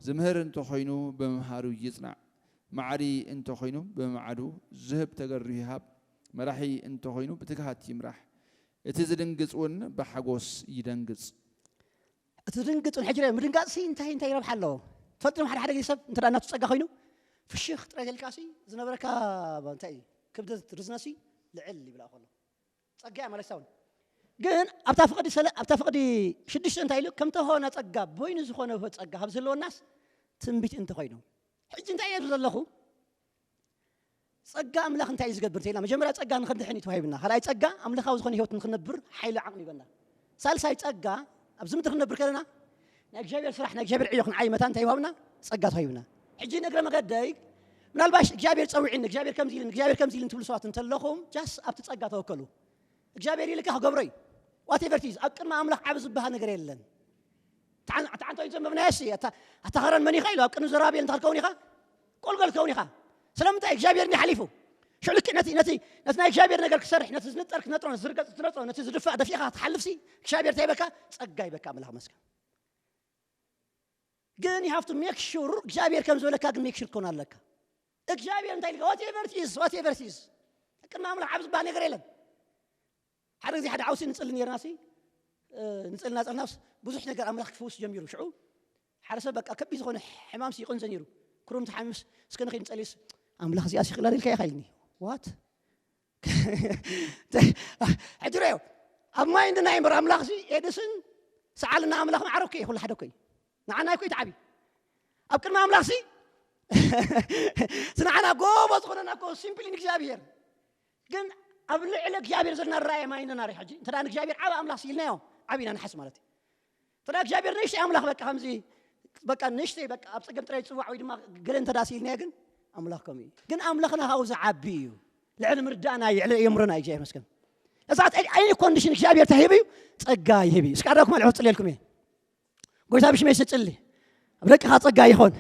ዝምህር እንተኾይኑ ብምምሃሩ ይጽናዕ መዓሪ እንተኾይኑ ብምምዓዱ ዝህብ ተገርሁ ይሃብ መራሒ እንተኾይኑ ብትግሃት ይምራሕ እቲ ዝድንግጽ እውን ብሓጎስ ይደንግጽ እቲ ዝድንግጽ እውን ሕጂ ምድንጋጽ ሲ እንታይ እንታይ ረብሓ ኣለዎ ትፈልጥም ሓደ ሓደ ግዜ ሰብ እንተ እናቱ ጸጋ ኮይኑ ፍሽኽ ጥራይ ተልካ ሲ ዝነበረካ እንታይ እዩ ክብደት ርዝነሲ ልዕል ይብላ ከሎ ጸጋ ማለት ሳውን ግን ኣብታ ፍቕዲ ሰለ ኣብታ ፍቕዲ ሽዱሽተ እንታይ ኢሉ ከም ተኾነ ጸጋ በይኑ ዝኾነ ውህበት ጸጋ ካብ ዝህልወናስ ትንቢት እንተኾይኑ ሕጂ እንታይ እየ ዘለኹ ጸጋ ኣምላኽ እንታይ እዩ ዝገብር እንተኢልና መጀመርያ ጸጋ ንኽንድሕን እዩ ተዋሂብና ካልኣይ ጸጋ ኣምላኻዊ ዝኾነ ህይወት ንኽነብር ሓይሊ ዓቕሚ ይበና ሳልሳይ ጸጋ ኣብዚ ምድሪ ክንነብር ከለና ናይ እግዚኣብሔር ስራሕ ናይ እግዚኣብሔር ዕዮ ክንዓይ መታ እንታይ ይዋብና ጸጋ ተዋሂብና ሕጂ ነግረ መገደይ ምናልባሽ እግዚኣብሔር ጸዊዕኒ እግዚኣብሔር ከምዚ ኢልን እግዚኣብሔር ከምዚ ኢልን ትብሉ ሰባት እንተለኹም ጃስ ኣብቲ ጸጋ ተወከሉ እግዚኣብሔር ኢልካ ክገብሮ እዩ ዋቴቨር ቲዝ ኣብ ቅድሚ ኣምላኽ ዓብ ዝበሃል ነገር የለን ተዓንቶ እዩ ዘንበብናዮ ሲ ኣታ ኸረን መን ኢኻ ኢሉ ኣብ ቅድሚ ዘራብኤል እንተኸልከውን ኢኻ ቆልጎል ከውን ኢኻ ስለምንታይ እግዚኣብሔር እንዲ ሓሊፉ ሽዑ ልክዕ ነቲ ነቲ ነቲ ናይ እግዚኣብሔር ነገር ክሰርሕ ነቲ ዝንጠር ክትነጥሮ ነቲ ዝርገጽ ክትነጥሮ ነቲ ዝድፋእ ደፊእኻ ክትሓልፍ ሲ እግዚኣብሔር እንታይ ይበካ ጸጋ ይበካ ኣምላኽ መስገን ግን you have to make sure እግዚኣብሔር ከም ዝበለካ ግን make sure ክኾን ኣለካ እግዚኣብሔር እንታይ ኢልካ whatever it is whatever it is ቅድሚ ኣምላኽ ዓብ ዝበሃል ነገር የለን ሓደ ግዜ ሓደ ዓውሲ ንጽሊ ነርና ሲ ንጽልና ጸልናስ ብዙሕ ነገር ኣምላኽ ክፍውስ ጀሚሩ ሽዑ ሓደ ሰብ በቃ ከቢድ ዝኾነ ሕማም ሲቆን ዘኒሩ ክሩም ተሓሚምስ እስከ ንኸይድ ንጸልስ ኣምላኽ እዚኣ ሲኽላ ኢልካ ኢኻ ኢልኒ ዋት ሕድረዮ ኣብ ማይ እንድና ይምበር ኣምላኽ ሲ ኤድስን ሰዓልና ኣምላኽ ማዕረኮ እዩ ኩሉ ሓደ ኮይ ንዓና ይኮይ ተዓቢ ኣብ ቅድሚ ኣምላኽ ሲ ንዓና ጎቦ ዝኾነና ኮ ሲምፕሊ ንእግዚኣብሔር ግን ኣብ ልዕሊ እግዚኣብሔር ዘለና ራእየ ማይ ነናሪ ሕጂ እንተ ንእግዚኣብሔር ዓብ ኣምላኽ ስኢልናዮ ዓብ ኢና ንሓስ ማለት እዩ እንተ እግዚኣብሔር ንእሽተይ ኣምላኽ በቃ ከምዚ በቃ ንእሽተይ በቃ ኣብ ፀገም ጥራይ ዝፅዋዕ ወይ ድማ ገለ እንተ ስኢልናዮ ግን ኣምላኽ ከምኡ እዩ ግን ኣምላኽና ካብኡ ዝዓቢ እዩ ልዕሊ ምርዳእና እዩ ልዕሊ የምሮና እዩ እግዚኣብሔር መስገን እዛ ኣይኒ ኮንዲሽን እግዚኣብሔር ተሂቡ እዩ ፀጋ ይህብ እዩ እስካዳኩም ኣልዑ ፅልየልኩም እየ ጎይታ ብሽመይ ስጽሊ ኣብ ደቅኻ ጸጋ ይኾን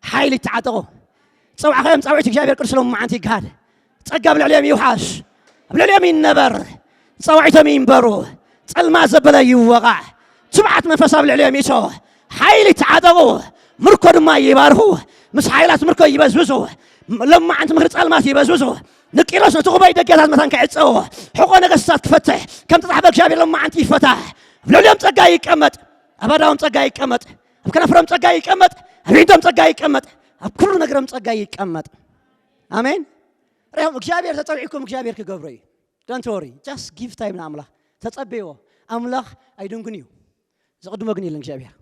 ሓይሊ ይተዓጠቑ ጸውዕኻዮም ጻውዒት እግዚኣብሔር ቅዱስ ሎም መዓንቲ ይግሃድ ጸጋ ኣብ ልዕሊኦም ይውሓስ ኣብ ልዕሊኦም ይነበር ጸዋዒቶም ይንበሩ ጸልማ ዘበለ ይወቓዕ ትብዓት መንፈስ ኣብ ልዕሊኦም ይእቶ ሓይሊ ይተዓጠቑ ምርኮ ድማ ይባርኹ ምስ ሓይላት ምርኮ ይበዝብዙ ሎም መዓንቲ ምኽሪ ጸልማት ይበዝብዙ ንቂሮስ ነቲ ኹባይ ደገታት መታን ክዕጸዎ ሕቆ ነገስታት ክፈትሕ ከም ተጻሕፈ እግዚኣብሔር ሎም መዓንቲ ይፈታሕ ኣብ ልዕሊኦም ጸጋ ይቀመጥ ኣብ ኣዳዎም ጸጋ ይቀመጥ ኣብ ከናፍሮም ጸጋ ይቀመጥ ኣብ ዒንቶም ጸጋ ይቀመጥ ኣብ ኩሉ ነገሮም ጸጋ ይቀመጥ ኣሜን ሪኦም እግዚኣብሔር ተጸዊዕኩም እግዚኣብሔር ክገብሮ እዩ don't worry just give time ንኣምላኽ ተጸበይዎ ኣምላኽ ኣይድንጉን እዩ ዝቕድሞ ግን የለን እግዚኣብሔር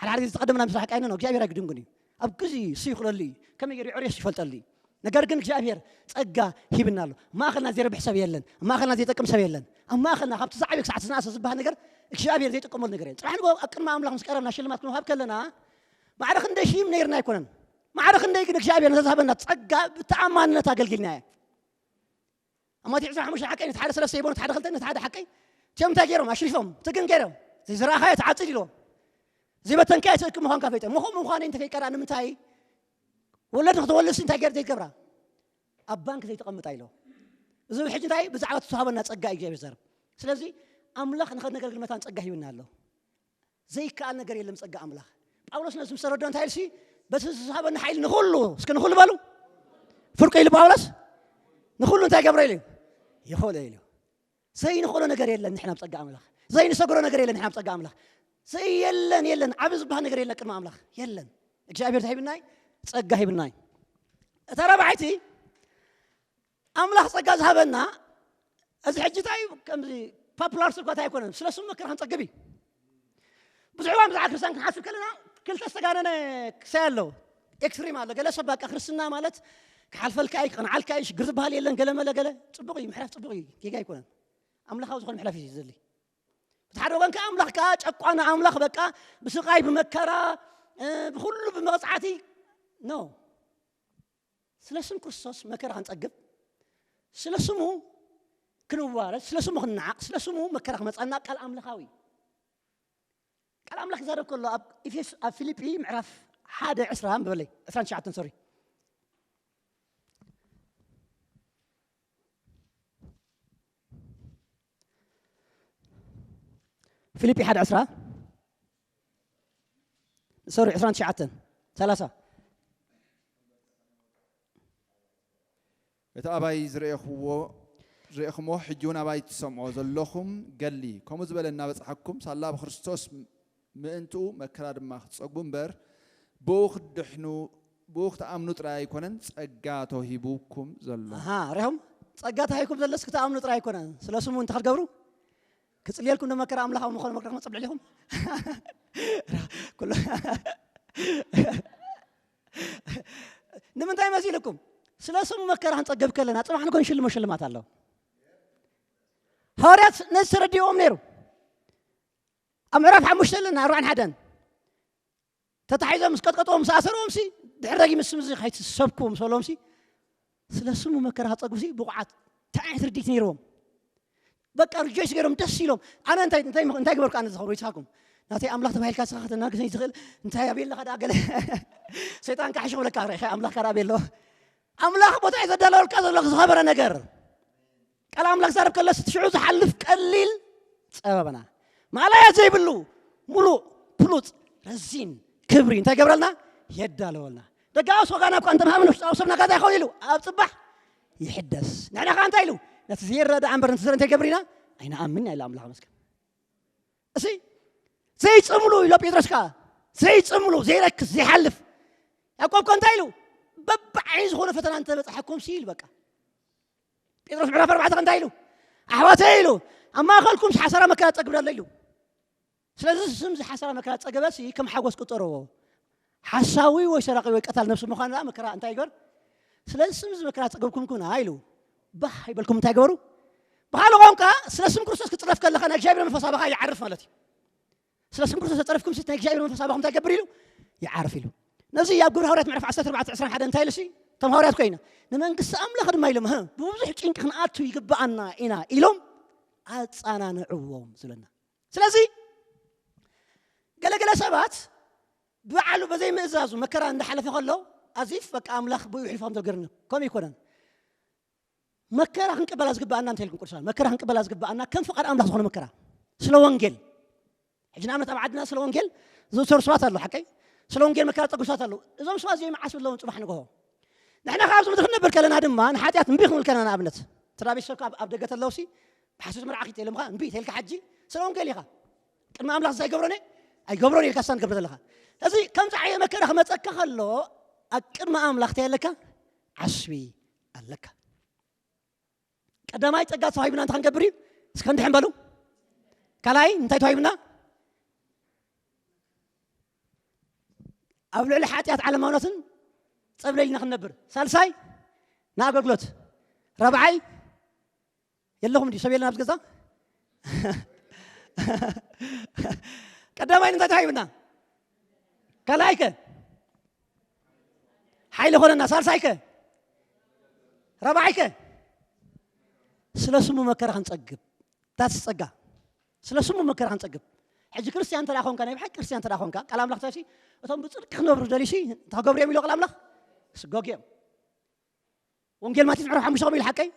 ሓደ ሓደ ግዜ ዝቐደመና ምስራሕ ቃይነ ነው እግዚኣብሔር ኣይግድንጉን እዩ ኣብ ግዜ እሱ ይኽለሉ እዩ ከመይ ገይሩ ዕሬስ ይፈልጠሉ እዩ ነገር ግን እግዚኣብሔር ጸጋ ሂብና ኣሎ። ኣብ ማእኸልና ዘይረብሕ ሰብ የለን። ኣብ ማእኸልና ዘይጠቅም ሰብ የለን። ኣብ ማእኸልና ካብቲ ዝዓበየ ክሳዕ ዝነኣሰ ዝበሃል ነገር እግዚኣብሔር ዘይጥቀመሉ ነገር የለን። ጽባሕ ንግሆ ኣብ ቅድሚ ኣምላኽ ምስ ቀረብና ሽልማት ክንወሃብ ከለና ማዕረ ክንደይ ሽም ነይርና ኣይኮነን። ማዕረ ክንደይ ግን እግዚኣብሔር ነታ ዝሃበና ጸጋ ብተኣማንነት ኣገልጊልናዮ። ኣብ ማቴዎስ ዕስራን ሓሙሽተን ሓቀይ ነቲ ሓደ ሰለስተ ሂቦ፣ ነቲ ሓደ ክልተ፣ ነቲ ሓደ ሓቀይ። እቲኦም እንታይ ገይሮም? ኣሽሪፎም፣ ትግን ገይሮም። ዘይዘራእኻዮ ትዓጽድ ኢልዎም። ዘይበተንካዮ ትእክብ ምዃንካ ፈሊጠ። ምኹ ምዃነይ እንተፈይቀዳ ንምንታይ ወለድ ንክትወልድ እንታይ ገይር ዘይትገብራ? ኣብ ባንክ ዘይተቐምጣ ኢሎ። እዚ ሕጂ እንታይ ብዛዕባ እቲ ዝሃበና ጸጋ እዩ እግዚኣብሔር ዝዛረብ። ስለዚ ኣምላኽ ንኸነገልግል መታን ጸጋ ሂብና ኣሎ። ዘይከኣል ነገር የለን ጸጋ ኣምላኽ። ጳውሎስ ነዚ ምስ ተረድኦ እንታይ ኢልሲ? በቲ ዝሃበና ሓይሊ ንኹሉ፣ እስኪ ንኹሉ በሉ። ፍርቁ ኢሉ ጳውሎስ ንኹሉ እንታይ ገብረ ኢሉ? ይኽእሎ ኢሉ። ዘይንኽእሎ ነገር የለን ንሕና ኣብ ጸጋ ኣምላኽ። ዘይንሰግሮ ነገር የለን ንሕና ኣብ ጸጋ ኣምላኽ። ዘይ የለን፣ የለን። ዓቢ ዝበሃል ነገር የለን ቅድሚ ኣምላኽ። የለን። እግዚኣብሔር እንታይ ሂብናይ? ጸጋ ሂብናይ። እታ ራብዓይቲ ኣምላኽ ጸጋ ዝሃበና፣ እዚ ሕጂ እንታይ ከምዚ ፓፑላር ስብከት ኣይኮነን። ስለ ስሙ መከራ ክንጸግብ እዩ። ብዙሕ እዋን ብዛዕባ ክርስትያን ክንሓስብ ከለና ክልተ ዝተጋነነ ክሳይ ኣሎ። ኤክስትሪም ኣሎ። ገለ ሰብ በቃ ክርስትና ማለት ክሓልፈልካ እዩ፣ ክቕንዓልካ እዩ፣ ሽግር ዝበሃል የለን፣ ገለ መለ ገለ። ጽቡቕ እዩ፣ ምሕራፍ ጽቡቕ እዩ፣ ጌጋ ኣይኮነን። ኣምላኻዊ ዝኾነ ምሕላፍ እዩ ዘድሊ። በቲ ሓደ ወገን ከኣ ኣምላኽ ከኣ ጨቋኒ ኣምላኽ በቃ ብስቓይ፣ ብመከራ፣ እ፣ ብኹሉ ብመቕጻዕቲ፣ ኖ። ስለ ስም ክርስቶስ መከራ ክንጸግብ፣ ስለ ስሙ ክንዋረድ፣ ስለ ስሙ ክንነዓቕ፣ ስለ ስሙ መከራ ክመጻና ቃል ኣምላኻዊ እዩ። ቃል ኣምላኽ ክዛረብ ከሎ ኣብ ኤፌስ-፣ ኣብ ፊልጲ ምዕራፍ ሓደ ዕስራ ኣንብበለይ፣ ዕስራን ትሽዓተን ሶሪ። ፊልጲ ሓደ ዕስራ፣ ሶሪ፣ ዕስራን ትሽዓተን፣ ሰላሳ። እቲ ኣባይ ዝረኤኽዎ፣ ዝረኤኽሞ፣ ሕጂ እውን ኣባይ ትሰምዖ ዘለኹም ገድሊ፣ ከምኡ ዝበለ እናበጽሓኩም፣ ሳላ ብክርስቶስ ምእንትኡ መከራ ድማ ክትጸግቡ እምበር፣ ብኡ ክትድሕኑ፣ ብኡ ክትኣምኑ ጥራይ ኣይኮነን ጸጋ ተዋሂቡኩም ዘሎ። ኣሃ፣ ሪኹም? ጸጋ ተዋሂብኩም ዘሎስ ክትኣምኑ ጥራይ ኣይኮነን። ስለ ስሙ እንታይ ክትገብሩ? ክጽልየልኩም ዶ መከራ ኣምላኻዊ ምኾነ መከራ ክመጽእ ብልዕሊኹም? ኩሉ ንምንታይ መሲልኩም? ስለ ስሙ መከራ ክንጸገብ ከለና፣ ጽባሕ ንግሆ ንሽልሞ ሽልማት ኣሎ። ሃዋርያት ነዚ ተረዲእዎም ነይሩ። ኣብ ምዕራፍ ሓሙሽተ ኣለና፣ ኣርባዕን ሓደን። ተታሒዞም ምስ ቀጥቀጥዎም፣ ምስ ኣሰርዎም ሲ፣ ድሕሪ ደጊም ስም እዚ ከይትሰብኩ ምስ በሎም ሲ፣ ስለ ስሙ መከራ ክጸግቡ ሲ፣ ብቑዓት እንታይ ዓይነት ርድኢት ነይርዎም? በቃ ሪጆይስ ገይሮም ደስ ኢሎም። ኣነ እንታይ፣ እንታይ፣ እንታይ ገበርኩ? ኣነ ዝኸብሩ ይስኻኩም። ናተይ ኣምላኽ ተባሂልካ ስኻ ከተናግሰኝ ዝኽእል እንታይ ኣበየለኻ ደኣ ገለ ሰይጣን ካሕሽ ክብለካ ርኢኻ ኣምላኽ ካኣ ኣበየሎ። ኣምላኽ ቦታ እዩ ዘዳለወልካ ዘሎ ዝኸበረ ነገር። ቃል ኣምላኽ ዛረብ ከለስ እቲ ሽዑ ዝሓልፍ ቀሊል ጸበባና ማእለያ ዘይብሉ ሙሉእ ፍሉጥ ረዚን ክብሪ እንታይ ገብረልና? የዳለወልና። ደጋዊ ሶጋና እኳ እንተምሃምን ውሽጣዊ ሰብ ነጋዛ ይኸውን ኢሉ ኣብ ጽባሕ ይሕደስ። ንሕና ኸዓ እንታይ ኢሉ? ነቲ ዘይረዳእ እምበር ነቲ ዝረ እንታይ ገብር ኢና? ኣይንኣምን ኢና ኢሉ ኣምላኽ መስገን። እሲ ዘይጽምሉ ኢሎ ጴጥሮስ ከኣ ዘይጽምሉ ዘይረክስ ዘይሓልፍ። ያዕቆብ ከ እንታይ ኢሉ? በብዓይኒ ዝኾነ ፈተና እንተበጻሐኩም ሲ ኢሉ በቃ። ጴጥሮስ ምዕራፍ ኣርባዕተ ከ እንታይ ኢሉ? ኣሕዋተይ ኢሉ ኣብ ማእኸልኩም ሓሳራ መከራ ጸግብ ኣሎ ኢሉ። ስለዚ ስም ዝሓሳራ መከራ ጸገበሲ ከም ሓጎስ ቅጠርዎ። ሓሳዊ ወይ ሰራቂ ወይ ቀታል ነብሲ ምዃን ደኣ መከራ እንታይ ይገር? ስለዚ ስም እዚ መከራ ጸገብኩም ኩና ኢሉ። ባህ ይበልኩም እንታይ ገበሩ? ብኻልእ ቋንቋ ስለ ስም ክርስቶስ ክጽረፍ ከለኻ ናይ እግዚኣብሔር መንፈስ ኣባኻ ይዓርፍ ማለት እዩ። ስለ ስም ክርስቶስ ተጸረፍኩም ሲ ናይ እግዚኣብሔር መንፈስ ኣባኹም እንታይ ይገብር ኢሉ? ይዓርፍ ኢሉ። ነዚ ኣብ ግብሪ ሃዋርያት ምዕራፍ ዓሰርተ ኣርባዕተ ዕስራን ሓደን እንታይ ኢሉ ሲ? እቶም ሃዋርያት ኮይና ንመንግስቲ ኣምላኽ ድማ ኢሎም፣ "ህ፣ ብብዙሕ ጭንቂ ክንኣቱ ይግብኣና ኢና" ኢሎም ኣጸናንዕዎም ዝብለና። ስለዚ ገለገለ ሰባት ባዕሉ በዘይ ምእዛዙ መከራ እንዳሓለፈ ከሎ ኣዚፍ በቃ ኣምላኽ ብኡ ይሕልፎም ተገርኒ። ከምኡ ይኮነን። መከራ ክንቅበላ ዝግብኣና እንታይ ኢልኩም ቅዱሳን? መከራ ክንቅበላ ዝግብኣና ከም ፍቓድ ኣምላኽ ዝኾነ መከራ። ስለ ወንጌል። ሕጂ ንኣብነት ኣብ ዓድና ስለ ወንጌል ዝእሰሩ ሰባት ኣለዉ፣ ሓቀይ? ስለ ወንጌል መከራ ዝጸግቡ ሰባት ኣለዉ። እዞም ሰባት እዚኦም መዓስ ብለውን ጽባሕ ንግሆ። ንሕና ካብ ኣብዚ ምድሪ ክንነብር ከለና ድማ ንሓጢኣት እምቢ ክንብል ከለና ንኣብነት። ትራ ቤተሰብካ ኣብ፣ ኣብ ደገ ተለውሲ ብሓሶት መርዓ ኪት የለምኻ፣ እምቢ ተልካ ሓጂ ስለ ወንጌል ኢኻ። ቅድሚ ኣምላኽ እንታይ ይገብሮን እየ? ኣይገብሮን ኢልካ ስታን ገብረ ዘለኻ። ስለዚ ከምዚ ዓይነት መከራ ክመጸካ ከሎ ኣብ ቅድሚ ኣምላኽ እንታይ ኣለካ? ዓስቢ ኣለካ። ቀዳማይ ጸጋ ተዋሂብና እንታይ ክንገብር እዩ? እስከ እንድሕን በሉ። ካልኣይ እንታይ ተዋሂብና? ኣብ ልዕሊ ሓጢኣት ዓለማውነትን ጸብለልና ክንነብር። ሳልሳይ ንኣገልግሎት። ራብዓይ የለኹም ድዩ? ሰብ የለን ኣብዚ ገዛ? ቀዳማይ እንታይ ተዋሂብና? ካልኣይከ? ሓይሊ ኾነና። ሳልሳይከ? ራብዓይከ? ስለ ስሙ መከራ ክንጸግብ። ታስ ጸጋ። ስለ ስሙ መከራ ክንጸግብ። ሕጂ ክርስትያን እንተ ደኣ ኾንካ፣ ናይ ብሓቂ ክርስትያን እንተ ደኣ ኾንካ፣ ቃል ኣምላኽ እንታይ ሲ፣ እቶም ብጽድቂ ክነብሩ ደልዩ ሲ፣ እንታይ ክገብሩ እዮም ኢሉ ቃል ኣምላኽ? ስጎግ እዮም። ወንጌል ማቴዎስ ምዕራፍ ሓሙሽተ ከምኡ ኢሉ ሓቀይ?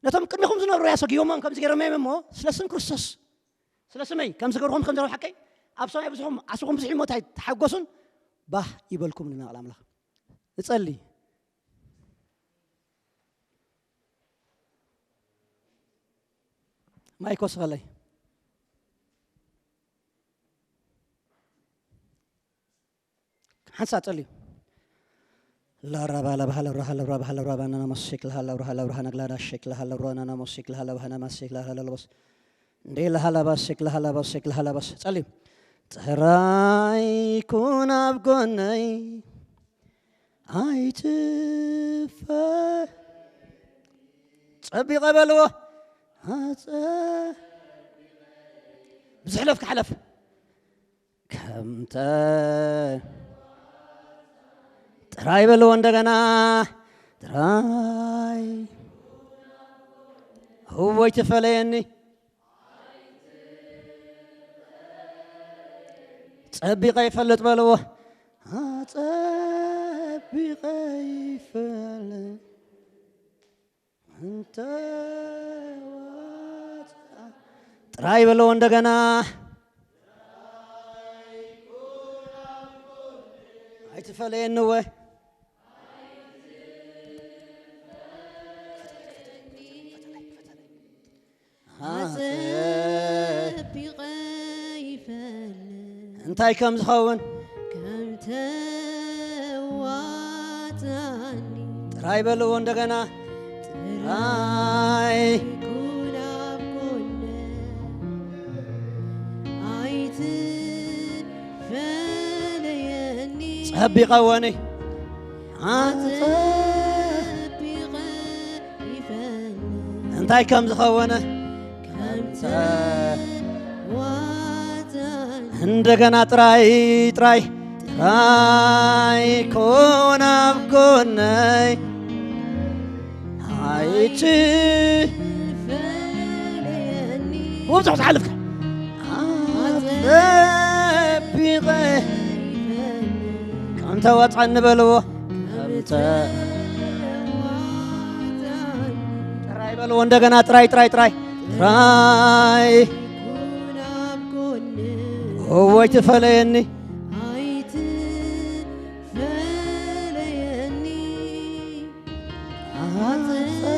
ነቶም ቅድሚኹም ዝነብሩ እያ ሰጊቦሞም ከምዚ ገይሮም እዮም እሞ፣ ስለ ስም ክርስቶስ፣ ስለ ስመይ ከምዚ ገብርኹም ከም ዘለዉ ሓቀይ? ኣብ ሰማይ ብዙኹም፣ ዓስብኹም ብዙሕ እዩ እሞ እንታይ ተሓጎሱን ባህ ይበልኩም ንብል ቃል ኣምላኽ። ንጸሊ። ማይክ ወስኸለይ። ሓንሳእ ጸልዩ። ላራባ ለባሃ ለብራሃ ለብራ ባሃ ለብራ ባናና መሲክ ለሃ ለብራሃ ለብራሃ ነግላዳ ሼክ ለሃ ለብራ ናና መሲክ ለሃ ለባሃ ነማሲክ ለሃ ለልቦስ። እንዴ ለሃ ለባሲክ ለሃ ለባሲክ ለሃ ለባስ። ጸልዩ። ጥራይ ኩን ኣብ ጎነይ ኣይትፈ-፣ ጸቢቐ በልዎ። ኣጸ-፣ ብዝሕለፍ ክሓለፍ። ከምተ-፣ ጥራይ በልዎ እንደገና። ጥራይ እወይ ትፈለየኒ። ጸቢቐ ይፈልጥ በልዎ። ጸቢቐ ይፈልጥ። እንተ ዋጣ-፣ ጥራይ በልዎ እንደገና። ኣይትፈለየኒ እወ። ኣጸቢቐ ይፈልጥ። እንታይ ከም ዝኸውን ከም ተዋጣኒ። ጥራይ በልዎ እንደገና። ጥራይ ኩን ኣብ ጎነ ኣይትፈለየኒ። ጸቢቐ ወኒ። ኣጸ-፣ ኣጸቢቐ ይፈልጥ። እንታይ ከም ዝኸወነ ከም ተዋጣኒ። እንደገና ጥራይ፣ ጥራይ፣ ጥራይ ኮን ኣብ ጎነይ። ኣይትፈለየኒ። ብብዝሑ ዝሓልፍካ። ኣጸቢቐ ከም ተዋጣኒ በልዎ። ከም ተ-፣ ጥራይ በልዎ እንደገና፣ ጥራይ፣ ጥራይ፣ ጥራይ፣ ጥራይ። እወ ኣይትፈለየኒ።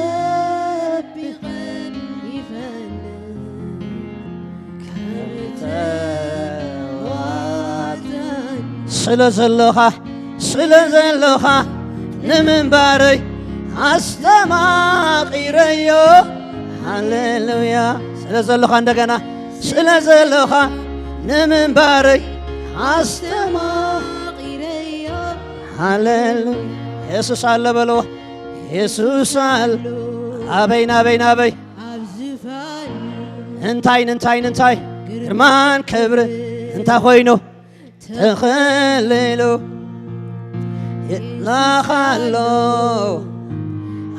ኣጸቢቐ ይፈልጥ። ከም ተዋጣኒ። ስለ ዘለኻ፣ ስለ ዘለኻ ንምንባረይ ኣስተማቒረዮ። ሃሌሉያ። ስለ ዘለኻ እንደገና፣ ስለ ዘለኻ ንምንባረይ ኣስተማቒረዮ። ሃሌሉያ። የሱስ ኣሎ በልዎ። የሱስ ኣሎ። ኣበይ ናበይ ናበይ። ኣብ ዝፋን። እንታይ እንታይ እንታይ። ግርማን ክብሪ እንታይ ኮይኑ። ተኸሊሉ። ይላኻሎ።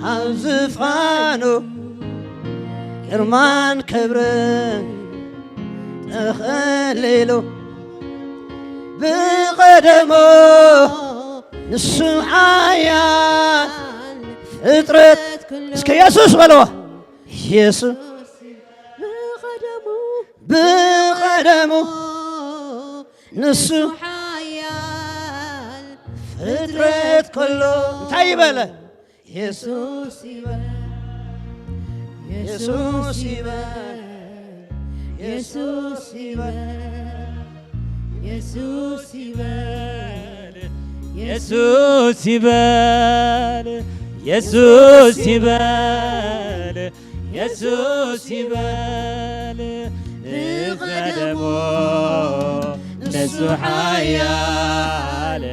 ኣብ ዝፋኑ። ግርማን ክብርን ተኸሊሉ። ብቐደሞ ንሱ ሓያል ፍጥረት። እስከ የሱስ በልዎ። የሱስ ብቐደሙ፣ ብቐደሙ ንሱ ሓያል ፍጥረት ኩሉ እንታይ ይበለ? የሱስ ይበል፣ የሱስ ይበል፣ የሱስ ይበል፣ የሱስ ይበል፣ የሱስ ይበል፣ የሱስ ይበል፣ የሱስ ይበል። ብቐደሙ ንሱ ሓያል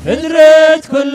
ፍጥረት ኩሉ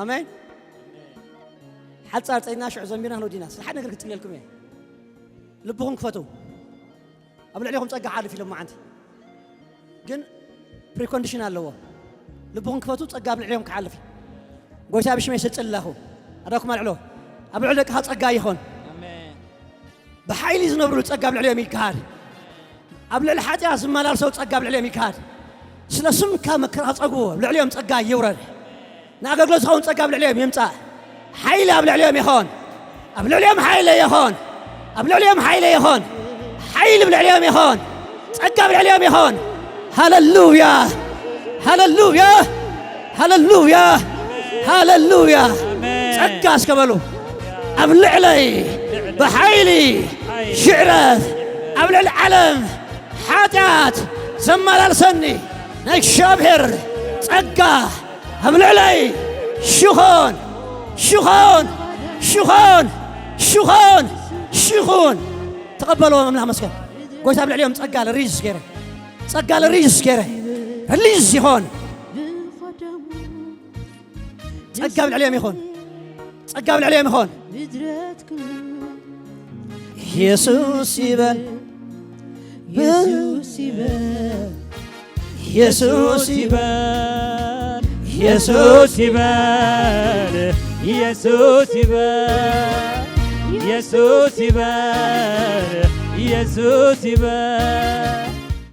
ኣሜን። ሓጻር ጸይና ሽዑ ዘሚርና ክንወዲና ስለ ሓደ ነገር ክትጽልየልኩም እየ። ልብኹም ክፈቱ። ኣብ ልዕሌኹም ጸጋ ክሓልፍ ኢሎም መዓንቲ ግን ፕሪኮንዲሽን ኣለዎ። ልብኹም ክፈቱ፣ ጸጋ ኣብ ልዕሌኹም ክሓልፍ እዩ። ጎይታ ብሽመይ ስልጥን ኣለኹ። ኣዳኩም ኣልዕሎ። ኣብ ልዕሊ ደቅኻ ጸጋ ይኾን። ኣሜን። ብሓይሊ ዝነብሩሉ ጸጋ ኣብ ልዕሊኦም ይከሃል። ኣብ ልዕሊ ሓጢኣት ዝመላልሰው ጸጋ ኣብ ልዕሊኦም ይከሃል። ስለ ስምካ መከራ ጸጉ ኣብ ልዕሊኦም ጸጋ ይውረድ። ንኣገልግሎት ዝኸውን ጸጋ ኣብ ልዕሊኦም ይምጻእ። ሓይሊ ኣብ ልዕሊኦም ይኾን። ኣብ ልዕሊኦም ሓይሊ ይኾን። ኣብ ልዕሊኦም ሓይሊ ይኾን። ሓይሊ ኣብ ልዕሊኦም ይኾን። ጸጋ ኣብ ልዕሊኦም ይኾን። ሃለሉያ፣ ሃለሉያ፣ ሃለሉያ፣ ሃለሉያ። ኣሜን። ጸጋ እስከ በሉ። ኣብ ልዕለይ ብሓይሊ ሽዕረት ኣብ ልዕሊ ዓለም ሓጢኣት ዘመላልሰኒ ናይ እግዚኣብሔር ጸጋ ኣብ ልዕለይ ሽኾን፣ ሽኾን፣ ሽኾን፣ ሽኾን፣ ሽኹን። ተቐበልዎ ኣምላኽ መስገን። ጎይታ ኣብ ልዕሊኦም ጸጋ ሪሊዝ ገይረ፣ ጸጋ ሪሊዝ ገይረ፣ ሪሊዝ ይኾን። ጸጋ ኣብ ልዕሊኦም ይኾን። ጸጋ ኣብ ልዕሊኦም ይኾን። የሱስ ይበል፣ የሱስ ይበል፣ የሱስ ይበል፣ የሱስ ይበል፣ የሱስ ይበል፣ የሱስ ይበል፣ የሱስ ይበል።